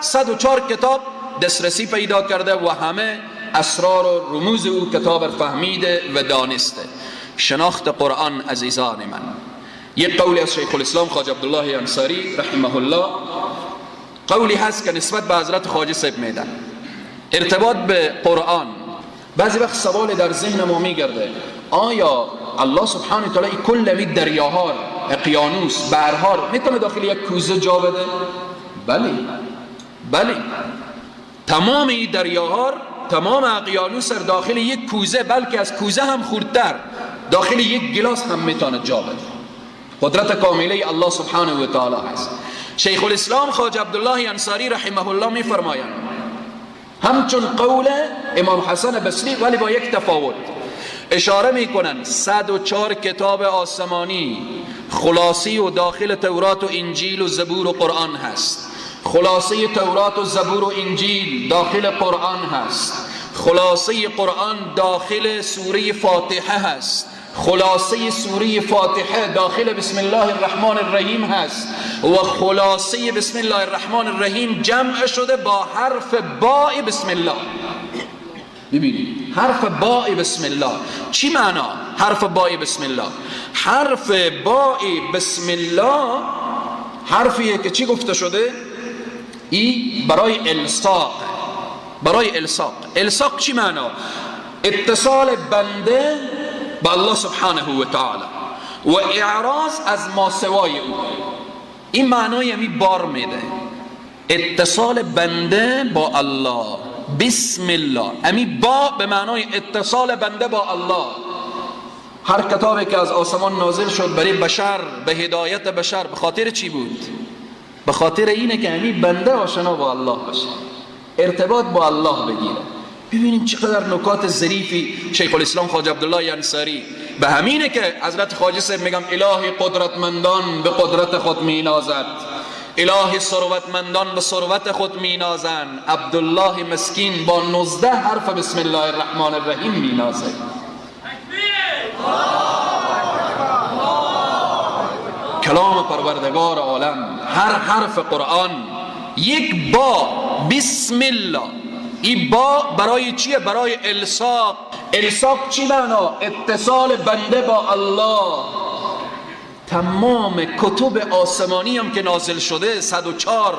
S1: 104 کتاب دسترسی پیدا کرده و همه اسرار و رموز او کتاب فهمیده و دانسته. شناخت قرآن عزیزان من، یک قولی از شیخ الاسلام خواجه عبدالله انصاری رحمه الله، قولی هست که نسبت به حضرت خواجه صاحب میدن ارتباط به قرآن. بعضی وقت سوال در ذهن ما میگرده، آیا الله سبحانه و تعالی کل می دریاها، اقیانوس، بحرها میتونه داخل یک کوزه جا بده؟ بله بله، تمام این دریاها، تمام اقیانوس در داخل یک کوزه، بلکه از کوزه هم خردتر، داخل یک گلاس هم میتونه جا بده. قدرت کامله الله سبحانه و تعالی هست. شیخ الاسلام خواجه عبدالله انصاری رحمه الله میفرمایند همچون قول امام حسن بصری ولی با یک تفاوت اشاره میکنن، 104 کتاب آسمانی خلاصی و داخل تورات و انجیل و زبور و قرآن هست. خلاصه تورات و زبور و انجیل داخل قرآن هست. خلاصه قرآن داخل سوره فاتحه هست. خلاصه سوره فاتحه داخل بسم الله الرحمن الرحیم هست و خلاصه بسم الله الرحمن الرحیم جمع شده با حرف باء بسم الله. ببینید حرف باء بسم الله چی معنا؟ حرف باء بسم الله، حرف باء بسم الله حرفیه که چی گفته شده؟ ای برای الصاق، برای الصاق. الصاق چی معنا؟ اتصال بنده با الله سبحانه و تعالی و اعراض از ما سوای او. این معنای می بار میده، اتصال بنده با الله، بسم الله، امی با به معنای اتصال بنده با الله. هر کتابی که از آسمان نازل شد برای بشر، به هدایت بشر، به خاطر چی بود؟ به خاطر اینه که امی بنده آشنا با الله باشه، ارتباط با الله بگیره. ببینیم چقدر نکات ظریفی شیخ الاسلام خواجه عبدالله انصاری به همینه که حضرت خواجه صاحب میگم الهی قدرتمندان به قدرت خود مینازد، الهی ثروتمندان به ثروت خود مینازند، عبدالله مسکین با 19 حرف بسم الله الرحمن الرحیم مینازد. کلام پروردگار عالم، هر حرف قرآن یک با بسم الله، این با برای چیه؟ برای الصاق. الصاق چی معنا؟ اتصال بنده با الله. تمام کتب آسمانی هم که نازل شده 104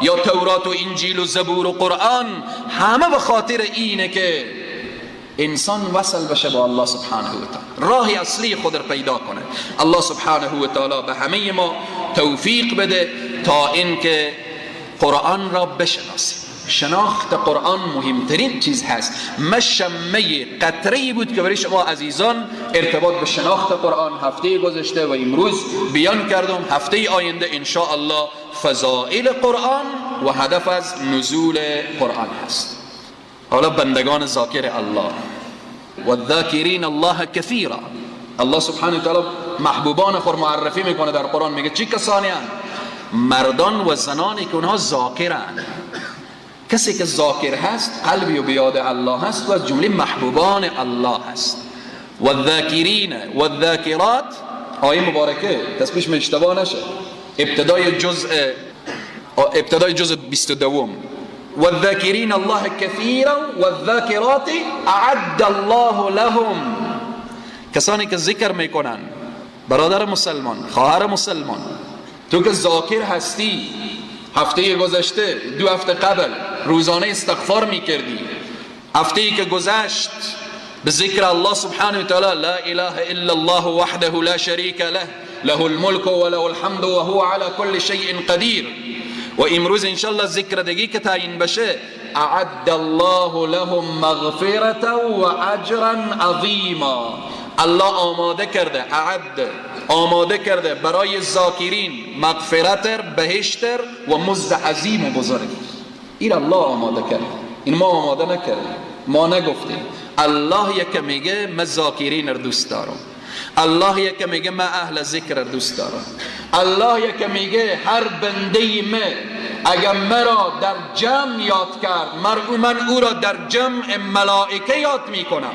S1: یا تورات و انجیل و زبور و قرآن، همه به خاطر اینه که انسان وصل بشه با الله سبحانه و تعالی، راه اصلی خود را پیدا کنه. الله سبحانه و تعالی به همه ما توفیق بده تا اینکه قرآن را بشناسیم. شناخت قرآن مهمترین چیز هست. مشمه قطره‌ای بود که برای شما عزیزان ارتباط به شناخت قرآن هفته گذشته و امروز بیان کردم. هفته آینده ان شاء الله فضائل قرآن و هدف از نزول قرآن هست. حالا بندگان ذاکر الله، والذاکرین الله کثیرا، الله سبحانه و تعالی محبوبان خود معرفی میکنه در قرآن، میگه چی کسانی هستند؟ مردان و زنانی که اونها ذاکرند. کسی که ذاکر هست، قلبی و بیاد الله هست و از جمله محبوبان الله هست. والذاکرین والذاکرات، آیه مبارکه تسبیح من اشتباه نشه، ابتدای جزء 22، والذاکرین الله کثیرا والذاکرات اعد الله لهم. کسانی که ذکر میکنن، برادر مسلمان، خواهر مسلمان، تو که ذاکر هستی، هفته گذشته، 2 هفته قبل روزانه استغفار میکردی، هفته ای که گذشت به ذکر الله سبحانه و تعالی، لا اله الا الله وحده لا شریک له، له الملك وله الحمد وهو على كل شيء قدیر. و امروز انشالله ذکر دیگه که تعیین بشه، اعد الله لهم مغفرة و اجرا عظیما. الله آماده کرده، اعد آماده کرده برای ذاکرین مغفرت، بهشت و مزد عظیم و بزرگ. این الله آماده کرده، این ما آماده نکردیم، ما نگفتیم. الله یک میگه من ذاکرین رو دوست دارم، الله یک میگه من اهل ذکر رو دوست دارم، الله یک میگه هر بنده من اگر مرا در جمع یاد کرد، من او را در جمع ملائکه یاد میکنم.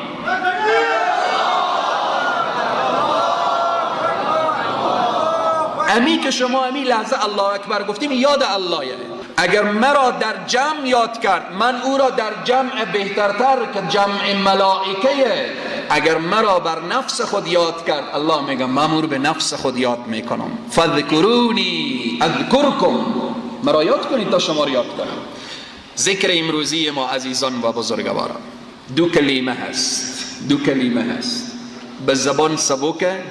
S1: امی که شما امی لحظه الله اکبر گفتیم یاد الله، اگر مرا در جمع یاد کرد، من او را در جمع بهترتر که جمع ملائکه، اگر مرا بر نفس خود یاد کرد، الله میگه من او رو به نفس خود یاد میکنم. فذکرونی اذکرکم، مرا یاد کنید تا شما رو یاد کنم. ذکر امروزی ما عزیزان و بزرگواران دو کلمه هست، دو کلمه هست، به زبان سبکه،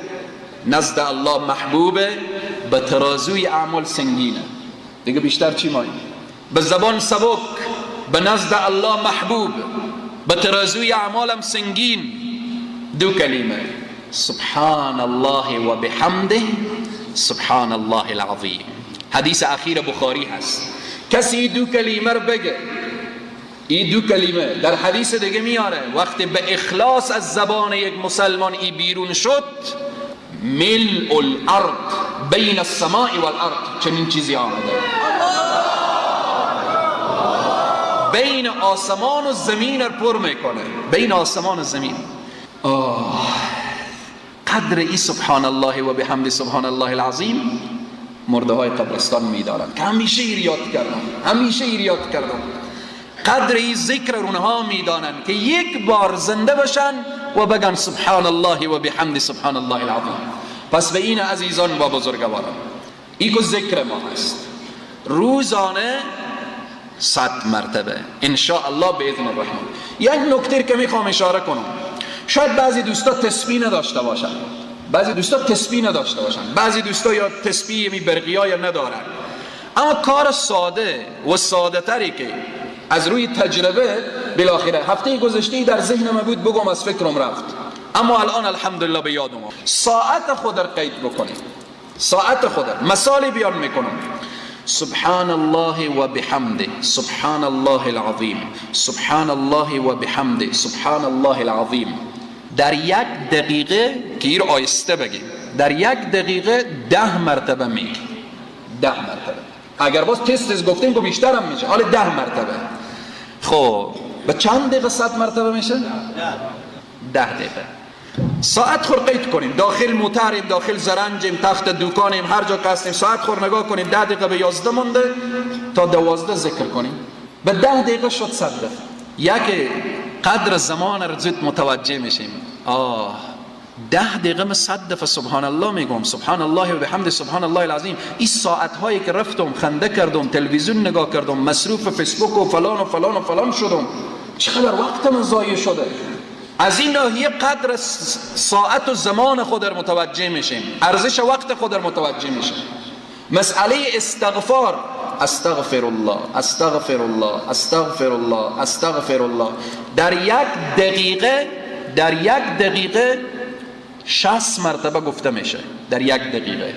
S1: نزد الله محبوبه، به ترازوی اعمال سنگینه. دیگه بیشتر چی مایی؟ به زبان سبک، به نزد الله محبوب، به ترازوی اعمالم سنگین. دو کلمه، سبحان الله و بحمده، سبحان الله العظیم. حدیث اخیر بخاری هست. کسی دو کلمه رو بگه، این دو کلمه در حدیث دیگه میاره، وقتی به اخلاص از زبان یک مسلمان ای بیرون شد، ملء الارض بین السماء والارض، چنین چیزی آمده، بین آسمان و زمین رو پر میکنه، بین آسمان و زمین. آه، قدر ای سبحان الله و بحمد سبحان الله العظیم مرده های قبرستان میدارن که همیشه ایر یاد کردن، همیشه ایر یاد کردن. قدر ای ذکر اونها میدانن که یک بار زنده بشن و بگن سبحان الله و بحمد سبحان الله العظیم. پس به این عزیزان و بزرگواران، ای که ذکر ما هست روزانه 100 مرتبه ان شاء الله باذن الرحمن. یک نکته که میخوام اشاره کنم، شاید بعضی دوستا تسبیح نداشته باشن، بعضی دوستا تسبیح نداشته باشن، بعضی دوستا یا تسبیح می برقی یا ندارن، اما کار ساده و ساده تری که از روی تجربه بالاخره هفته گذشته در ذهنم بود بگم از فکرم رفت، اما الان الحمدلله به یادم آمد. ساعت خود را قید بکنید، ساعت خود را. مثالی بیان میکنم، سبحان الله و بحمده سبحان الله العظیم سبحان الله و بحمده سبحان الله العظیم، در یک دقیقه که این آیسته بگیم، در یک دقیقه 10 مرتبه میگی، 10 مرتبه. اگر باز تست گفتیم که بیشتر هم میشه، حالا 10 مرتبه. خب به چند دقیقه 100 مرتبه میشه؟ 10 دقیقه. ساعت خور قید کنیم، داخل موتریم، داخل زرنجیم، تخت دوکانیم، هر جا که هستیم ساعت خور نگاه کنیم، 10 دقیقه به 11 مونده تا 12 ذکر کنیم، به 10 دقیقه شد 100 دفعه. یک قدر زمان رو زود متوجه میشیم. آه، 10 دقیقه من 100 دفعه سبحان الله میگم، سبحان الله و بحمد سبحان الله العظیم. این ساعت هایی که رفتم خنده کردم، تلویزیون نگاه کردم، مصروف فیسبوک و فلان و فلان و فلان شدم، چقدر وقت من ضایع شده. از این ناحیه قدر ساعت و زمان خود را متوجه میشیم، ارزش وقت خود را متوجه میشیم. مسئله استغفار، استغفر الله استغفر الله استغفر الله استغفر الله، در یک دقیقه، در یک دقیقه 60 مرتبه گفته میشه، در یک دقیقه.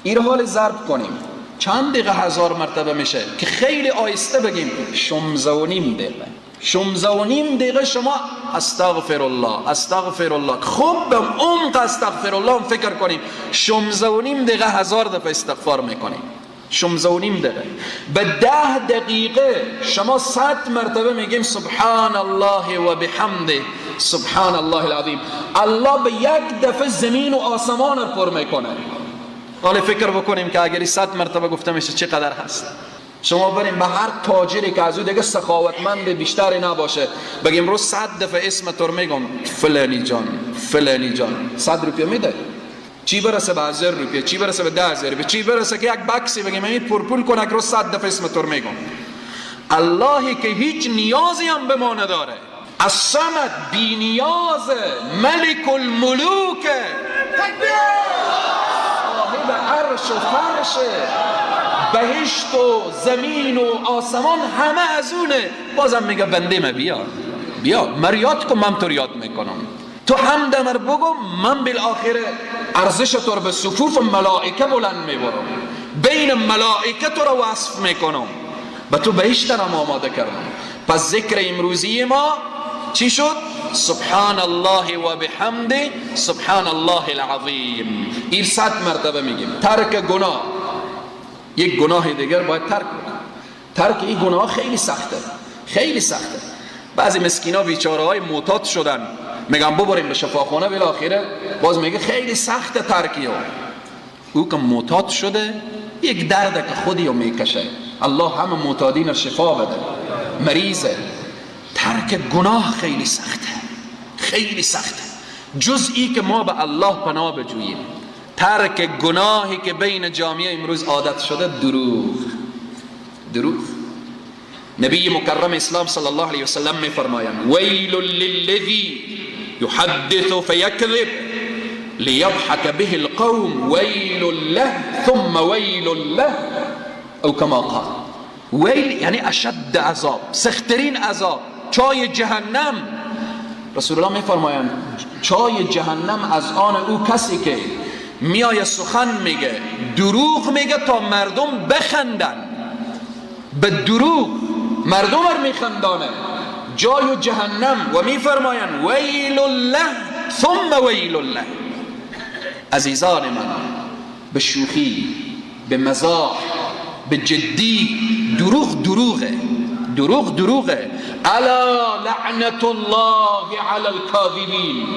S1: این حال ضرب کنیم چند دقیقه 1000 مرتبه میشه که خیلی آیسته بگیم 16.5 دقیقه. 16.5 دقیقه شما استغفر الله استغفر الله، خوب به عمق استغفر الله فکر کنیم، 16.5 دقیقه 1000 دفعه استغفار میکنیم. 16.5 دقیقه. به 10 دقیقه شما 100 مرتبه میگیم سبحان الله و بحمده سبحان الله العظیم. الله به یک دفعه زمین و آسمان رو پر میکنه. حالا فکر بکنیم که اگر 100 مرتبه گفته میشه چقدر هست. شما بریم به هر تاجری که از او دیگه سخاوتمند بیشتری نباشه بگیم روز 100 دفعه اسم تو میگم، فلانی جان فلانی جان، 100 روپیه میده، چی برسه به 1000 روپیه، چی برسه به 10000 روپیه، چی برسه که یک بکسی بگیم این پرپول کنه که روز 100 دفعه اسم تو میگم. اللهی که هیچ نیازی هم به ما نداره، الصمد، بی نیاز، ملک الملوک، صاحب عرش و فرش، بهشت و زمین و آسمان همه از اونه. بازم میگه بنده ما بیا بیا مریاد کن، من تو یاد میکنم، تو حمد مر بگو، من بالآخره ارزش تو رو به صفوف ملائکه بلند میبرم، بین ملائکه تو رو وصف میکنم، به تو بهشت را آماده کردم. پس ذکر امروزی ما چی شد؟ سبحان الله و بحمده سبحان الله العظیم. این 100 مرتبه میگیم. ترک گناه، یک گناه دیگر باید ترک بکنیم. ترک این گناه خیلی سخته، خیلی سخته. بعضی مسکینا بیچاره های معتاد شدن، میگن ببریم به شفاخانه، بالاخره باز میگه خیلی سخته ترکی او که معتاد شده، یک درد که خودی رو میکشه. الله همه معتادین رو شفا بده، مریضه. ترک گناه خیلی سخته، خیلی سخته، جزئی که ما به الله پناه بجوییم. ترک گناهی که بین جامعه امروز عادت شده، دروغ، دروغ. نبی مکرم اسلام صلی الله علیه وسلم میفرمایند ویل للذی یحدث فیکذب لیضحک به القوم ویل له ثم ویل له او کما قال. ویل یعنی اشد عذاب، سخترین عذاب، چای جهنم. رسول الله میفرمایند چای جهنم از آن او کسی که میای سخن میگه، دروغ میگه تا مردم بخندن، به دروغ مردم رو میخندانه، جای جهنم. و میفرمایند ویل له ثم ویل له. عزیزان من، به شوخی، به مزاح، به جدی، دروغ دروغه، دروغ دروغه. الا لعنت الله علی الکاذبین.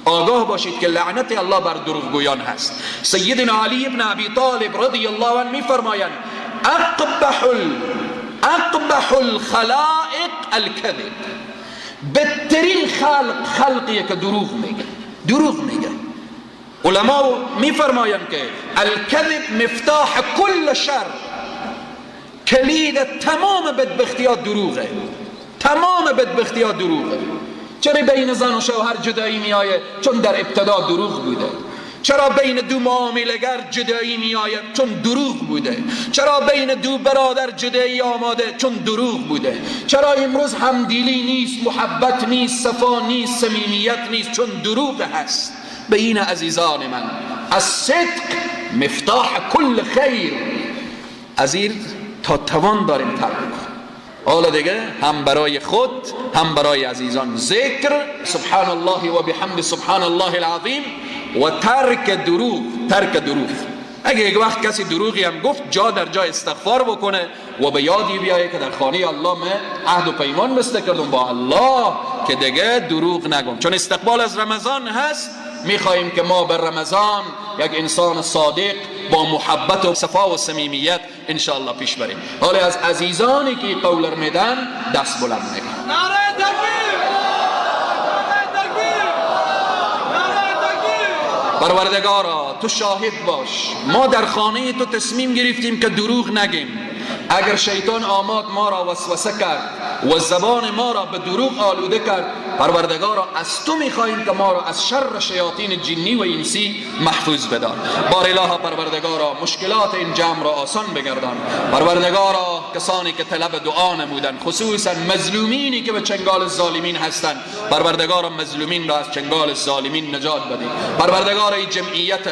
S1: آگاه باشید که لعنت الله بر دروغگویان هست. سیدنا علی ابن ابی طالب رضی الله عنه میفرمایند اقبح الخلائق الكذب. بدترین خلق خلقیه که دروغ میگه، دروغ میگه. علما میفرمایند که الكذب مفتاح کل شر، کلید تمام بدبختی ها دروغه، تمام بدبختی ها دروغه. چرا بین زن و شوهر جدایی میآید؟ چون در ابتدا دروغ بوده. چرا بین دو معامله‌گر جدایی میآید؟ چون دروغ بوده. چرا بین دو برادر جدایی آماده؟ چون دروغ بوده. چرا امروز همدلی نیست، محبت نیست، صفا نیست، صمیمیت نیست؟ چون دروغ هست. به این عزیزان من، الصدق مفتاح کل خیر. از این تا توان داریم ترک کنیم. حالا دیگه هم برای خود هم برای عزیزان ذکر سبحان الله و بحمد سبحان الله العظیم و ترک دروغ، ترک دروغ. اگه یک وقت کسی دروغی هم گفت، جا در جا استغفار بکنه و به یادی بیایه که در خانه الله من عهد و پیمان بسته کردم با الله که دیگه دروغ نگم. چون استقبال از رمضان هست، میخواییم که ما بر رمضان یک انسان صادق با محبت و صفا و صمیمیت انشاءالله پیش بریم. حالا از عزیزانی که قول رو میدن دست بلند میکنن.
S2: نعره تکبیر، نعره تکبیر، نعره تکبیر.
S1: پروردگارا تو شاهد باش، ما در خانه تو تصمیم گرفتیم که دروغ نگیم. اگر شیطان آماد ما را وسوسه کرد و زبان ما را به دروغ آلوده کرد، پروردگارا از تو میخواهیم که ما را از شر شیاطین جنی و انسی محفوظ بدار. بار اله پروردگارا مشکلات این جمع را آسان بگردان. پروردگارا کسانی که طلب دعا نمودند، خصوصا مظلومینی که به چنگال ظالمین هستند، پروردگارا مظلومین را از چنگال ظالمین نجات بده. پروردگارا این جمعیت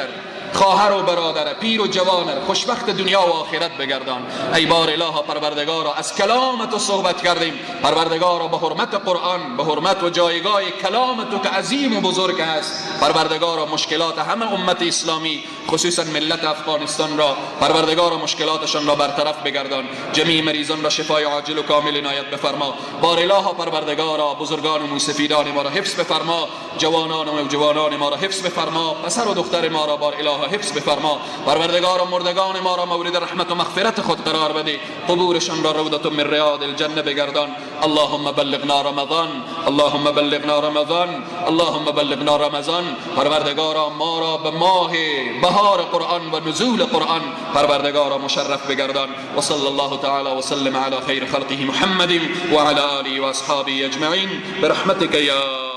S1: خواهر و برادر، پیر و جوان، خوشبخت دنیا و آخرت بگردان. ای بار اله پروردگارا از کلام تو صحبت کردیم، پروردگارا به حرمت قرآن، به حرمت و جایگاه کلام تو که عظیم و بزرگ است، پروردگارا مشکلات همه امت اسلامی خصوصا ملت افغانستان را پروردگارا مشکلاتشان را برطرف بگردان. جمیع مریضان را شفای عاجل و کامل عنایت بفرما. بار اله پروردگارا بزرگان و موسفیدان ما را حفظ بفرما، جوانان و نوجوانان ما را حفظ بفرما، پسر و دختر ما را بار اله حفظ بفرما. پروردگار مردگان ما را مورد رحمت و مغفرت خود قرار بده، قبورشان را روضة من ریاض الجنه بگردان. اللهم بلغنا رمضان، اللهم بلغنا رمضان، اللهم بلغنا رمضان. پروردگارا ما را به ماه بهار قرآن و نزول قرآن پروردگارا مشرف بگردان. و صلی الله تعالی و سلم علی خیر خلقه محمد و علی آله و اصحابه اجمعین برحمتک یا